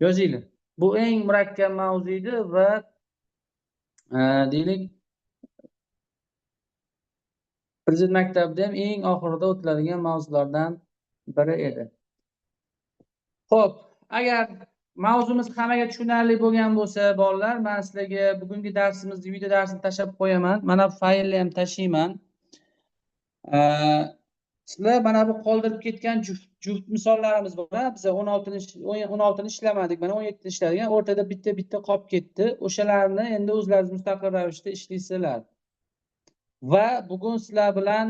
Yozinglar. Bu eng murakkab mavzu edi va deylik, Prezident maktabida ham eng oxirida o'tiladigan mavzulardan biri edi. Xo'p, agar mavzumiz hammaga tushunarli bo'lgan bo'lsa, bolalar, men sizlarga bugungi darsimizni, video darsini tashlab qo'yaman. Mana bu faylni ham tashlayman. Sizlar mana bu qoldirib ketgan juft misollarimiz bor, ha? Biz 16ni ishlamadik, mana 17ni ishladik. O'rtada bitta-bitta qolib ketdi. O'shalarni endi o'zlaringiz mustaqil ravishda ishlaysizlar. Va bugun sizlar bilan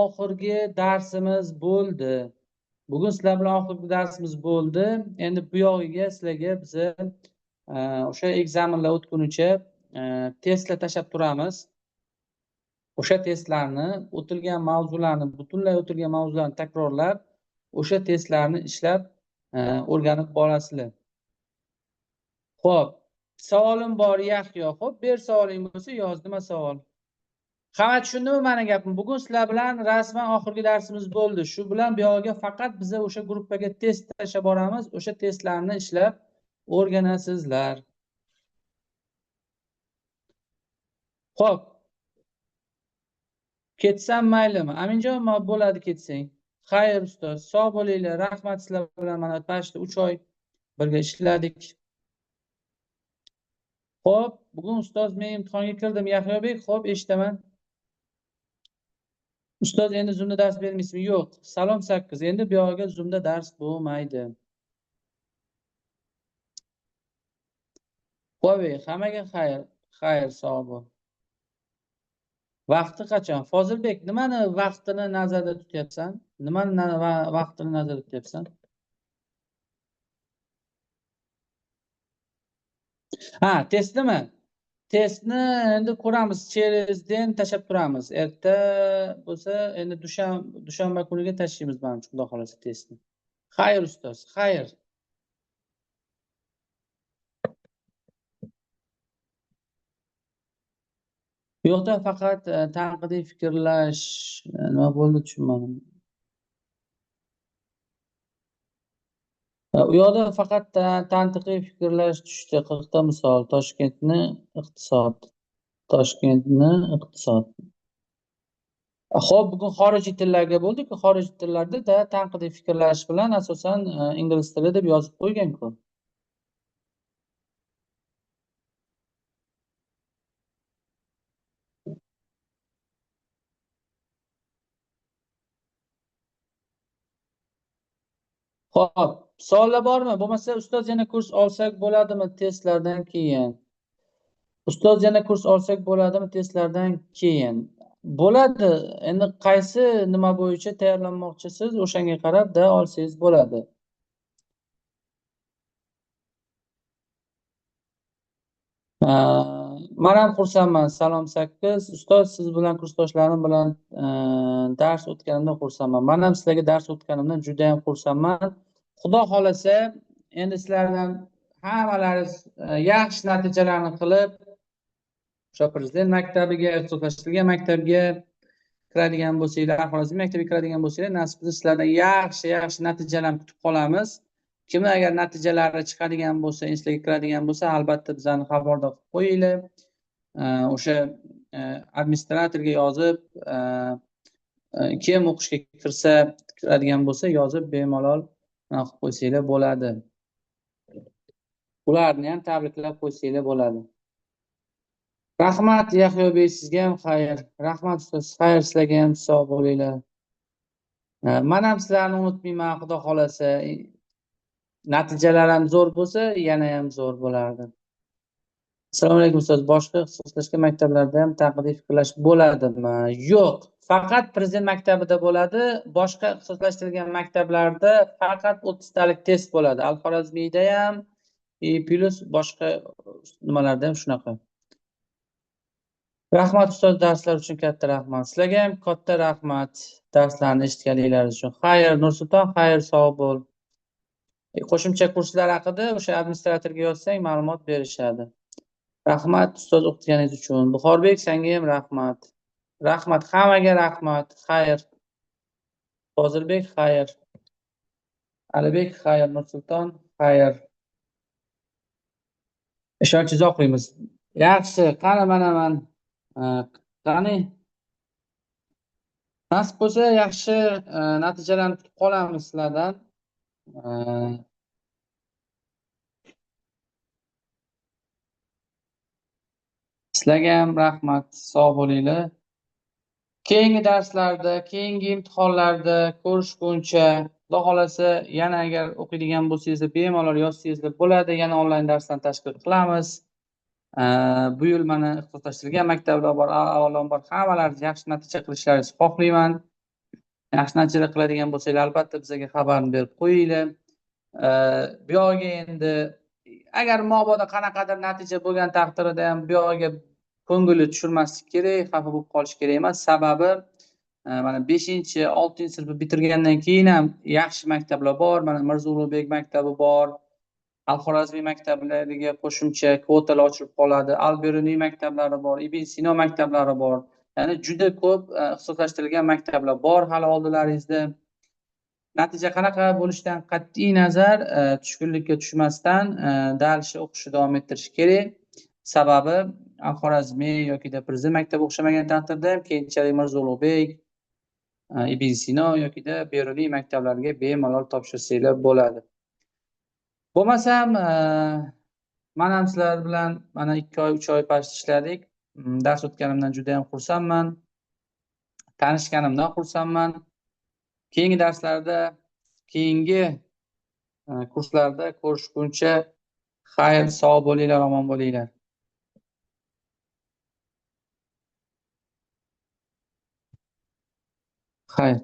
oxirgi darsimiz bo'ldi. Bugun sizlar bilan oxirgi darsimiz bo'ldi. Endi bu yog'iga sizlarga biz o'sha ekzamenlar o'tgunicha testlar tashlab turamiz. O'sha testlarni, o'tilgan mavzularni, butunlay o'tilgan mavzularni takrorlab, o'sha testlarni ishlab o'rganib borasizlar. Xo'p, savolim bor, Yahyo. Xo'p, ber savoling bo'lsa yoz, nima savol? Hamma tushundimi meni gapim? Bugun sizlar bilan rasman oxirgi darsimiz bo'ldi. Shu bilan bu yog'iga faqat biza o'sha gruppaga test tashlab boramiz, o'sha testlarni ishlab o'rganasizlar. Xo'p. Ketsam maylimi? Aminjon, bo'ladi ketsang. Xayr ustoz, sog' bo'linglar. Rahmat, sizlar bilan mana pashta 3 oy birga ishladik. Xo'p, bugun ustoz men imtihonga kirdim, Yahyobek. Xo'p, eshitaman. Ustoz, endi Zoomda dars bermaysizmi? Yo'q. Salom 8. Endi bu yog'iga Zoomda dars bo'lmaydi. Xo'p, hammaga xayr. Xayr, sog' bo'l. Vaqti qachon? Fozilbek, nimani vaqtini nazarda tutyapsan? Nimani vaqtini nazarda tutyapsan? Ha, testnimi? Testni endi ko'ramiz, cherizden tashlab turamiz. Erta bo'lsa, endi dushanba kuniga tashlaymiz manimcha, Xudo xolasa testni. Xayr ustoz, xayr. Bu yoqda faqat tanqidiy fikrlash nima bo'ldi tushunmadim. U yoqda faqat tanqidiy fikrlash tushdi. 40 ta misol. Toshkentni iqtisod. Toshkentni iqtisod. Xo'p, bugun xorijiy tillarga bo'ldik. Xorijiy tillarda da tanqidiy fikrlash bilan asosan ingliz tili deb yozib qo'ygan-ku. Xo'p, savollar bormi? Bo'lmasa ustoz yana kurs olsak bo'ladimi testlardan keyin? Ustoz yana kurs olsak bo'ladimi testlardan keyin? Bo'ladi. Endi qaysi nima bo'yicha tayyorlanmoqchisiz, o'shanga qarab da olsangiz bo'ladi. Man ham xursandman. Salom 8. Ustoz, siz bilan kursdoshlarim bilan dars o'tganimdan xursandman. Man ham sizlarga dars o'tganimdan juda ham xursandman. Xudo xolasa, endi sizlardan hammalaringiz yaxshi natijalarni qilib, o'sha prezident maktabiga, ixtisoslashtirilgan maktabga kiradigan bo'lsanglar, Xorazm maktabiga kiradigan bo'lsanglar, nasib qilsa sizlardan yaxshi natijalarni kutib qolamiz. Kimni agar natijalari chiqadigan bo'lsa, institutga kiradigan bo'lsa, albatta bizani xabardor qilib qo'yinglar. O'sha administratorga yozib, kim o'qishga kirsa, kiradigan bo'lsa, yozib bemalol qilib qo'ysanglar bo'ladi. Ularni ham tabriklab qo'ysanglar bo'ladi. Rahmat Yahyobek, sizga ham xayr. Rahmat ustoz, xayr sizlarga ham, sog' bo'linglar. Men ham sizlarni unutmayman, Xudo xolasa. Natijalar ham zo'r bo'lsa, yana ham zo'r bo'lardi. Assalomu alaykum ustoz. Boshqa ixtisoslashgan maktablarda ham tanqidiy fikrlash bo'ladimi? Yo'q, faqat prezident maktabida bo'ladi. Boshqa ixtisoslashtirilgan maktablarda faqat 30 talik test bo'ladi. Al-Xorazmiyda ham, plus boshqa nimalarda ham shunaqa. Rahmat ustoz, darslar uchun katta rahmat. Sizlarga ham katta rahmat darslarni eshitganliklaringiz uchun. Xayr Nursulton, xayr, sog' bo'l. Qo'shimcha kurslar haqida o'sha administratorga yozsang ma'lumot berishadi. Rahmat ustoz o'qitganingiz uchun. Buxorbek, senga ham rahmat. Rahmat, hammaga rahmat. Xayr. Fozilbek, xayr. Alibek, xayr. Nursulton, xayr. Ishonchingizni oqlaymiz. Yaxshi, qani mana man. Qani nasib bo'lsa yaxshi natijalarni kutib qolamiz sizlardan. Sizlarga ham rahmat, sog' bo'linglar. Keyingi darslarda, keyingi imtihonlarda ko'rishguncha, Xudo xolasa, yana agar o'qiydigan bo'lsangiz, bemalol yozsangizlar bo'ladi. Yana onlayn darslarni tashkil qilamiz. Bu yil mana ixtisoslashtirilgan maktablar bor, avvalambor hammalaringiz yaxshi natija qilishlaringizni xohlayman. Yaxshi natijalar qiladigan bo'lsanglar, albatta bizga xabarni berib qo'yinglar. Bu yog'iga endi agar mabodo qanaqadir natija bo'lgan taqdirida ham bu yog'iga ko'ngilni tushirmaslik kerak, xafa bo'lib qolish kerak emas. Sababi mana 5-chi, 6-sinfni bitirgandan keyin ham yaxshi maktablar bor. Mana Mirzo Ulug'bek maktabi bor. Al-Xorazmiy maktablariga qo'shimcha kvotalar ochilib qoladi. Al-Beruniy maktablari bor, Ibn Sino maktablari bor. Ya'ni juda ko'p ixtisoslashtirilgan maktablar bor hali oldilaringizda. Natija qanaqa bo'lishidan qat'iy nazar tushkunlikka tushmasdan dalshi o'qishni davom ettirish kerak. Sababi Al-Xorazmiy yoki prezident maktabi o'xshamagan taqdirda ham keyinchalik Mirzo Ulug'bek, Ibn Sino yoki Beruniy maktablariga bemalol topshirsanglar bo'ladi. Bo'lmasam, men ham sizlar bilan mana 2 oy, 3 oy past ishladik. Dars o'tganimdan juda ham xursandman. Tanishganimdan xursandman. Keyingi darslarda, keyingi kurslarda ko'rishguncha xayr, sog' bo'linglar, omon bo'linglar. Xayr.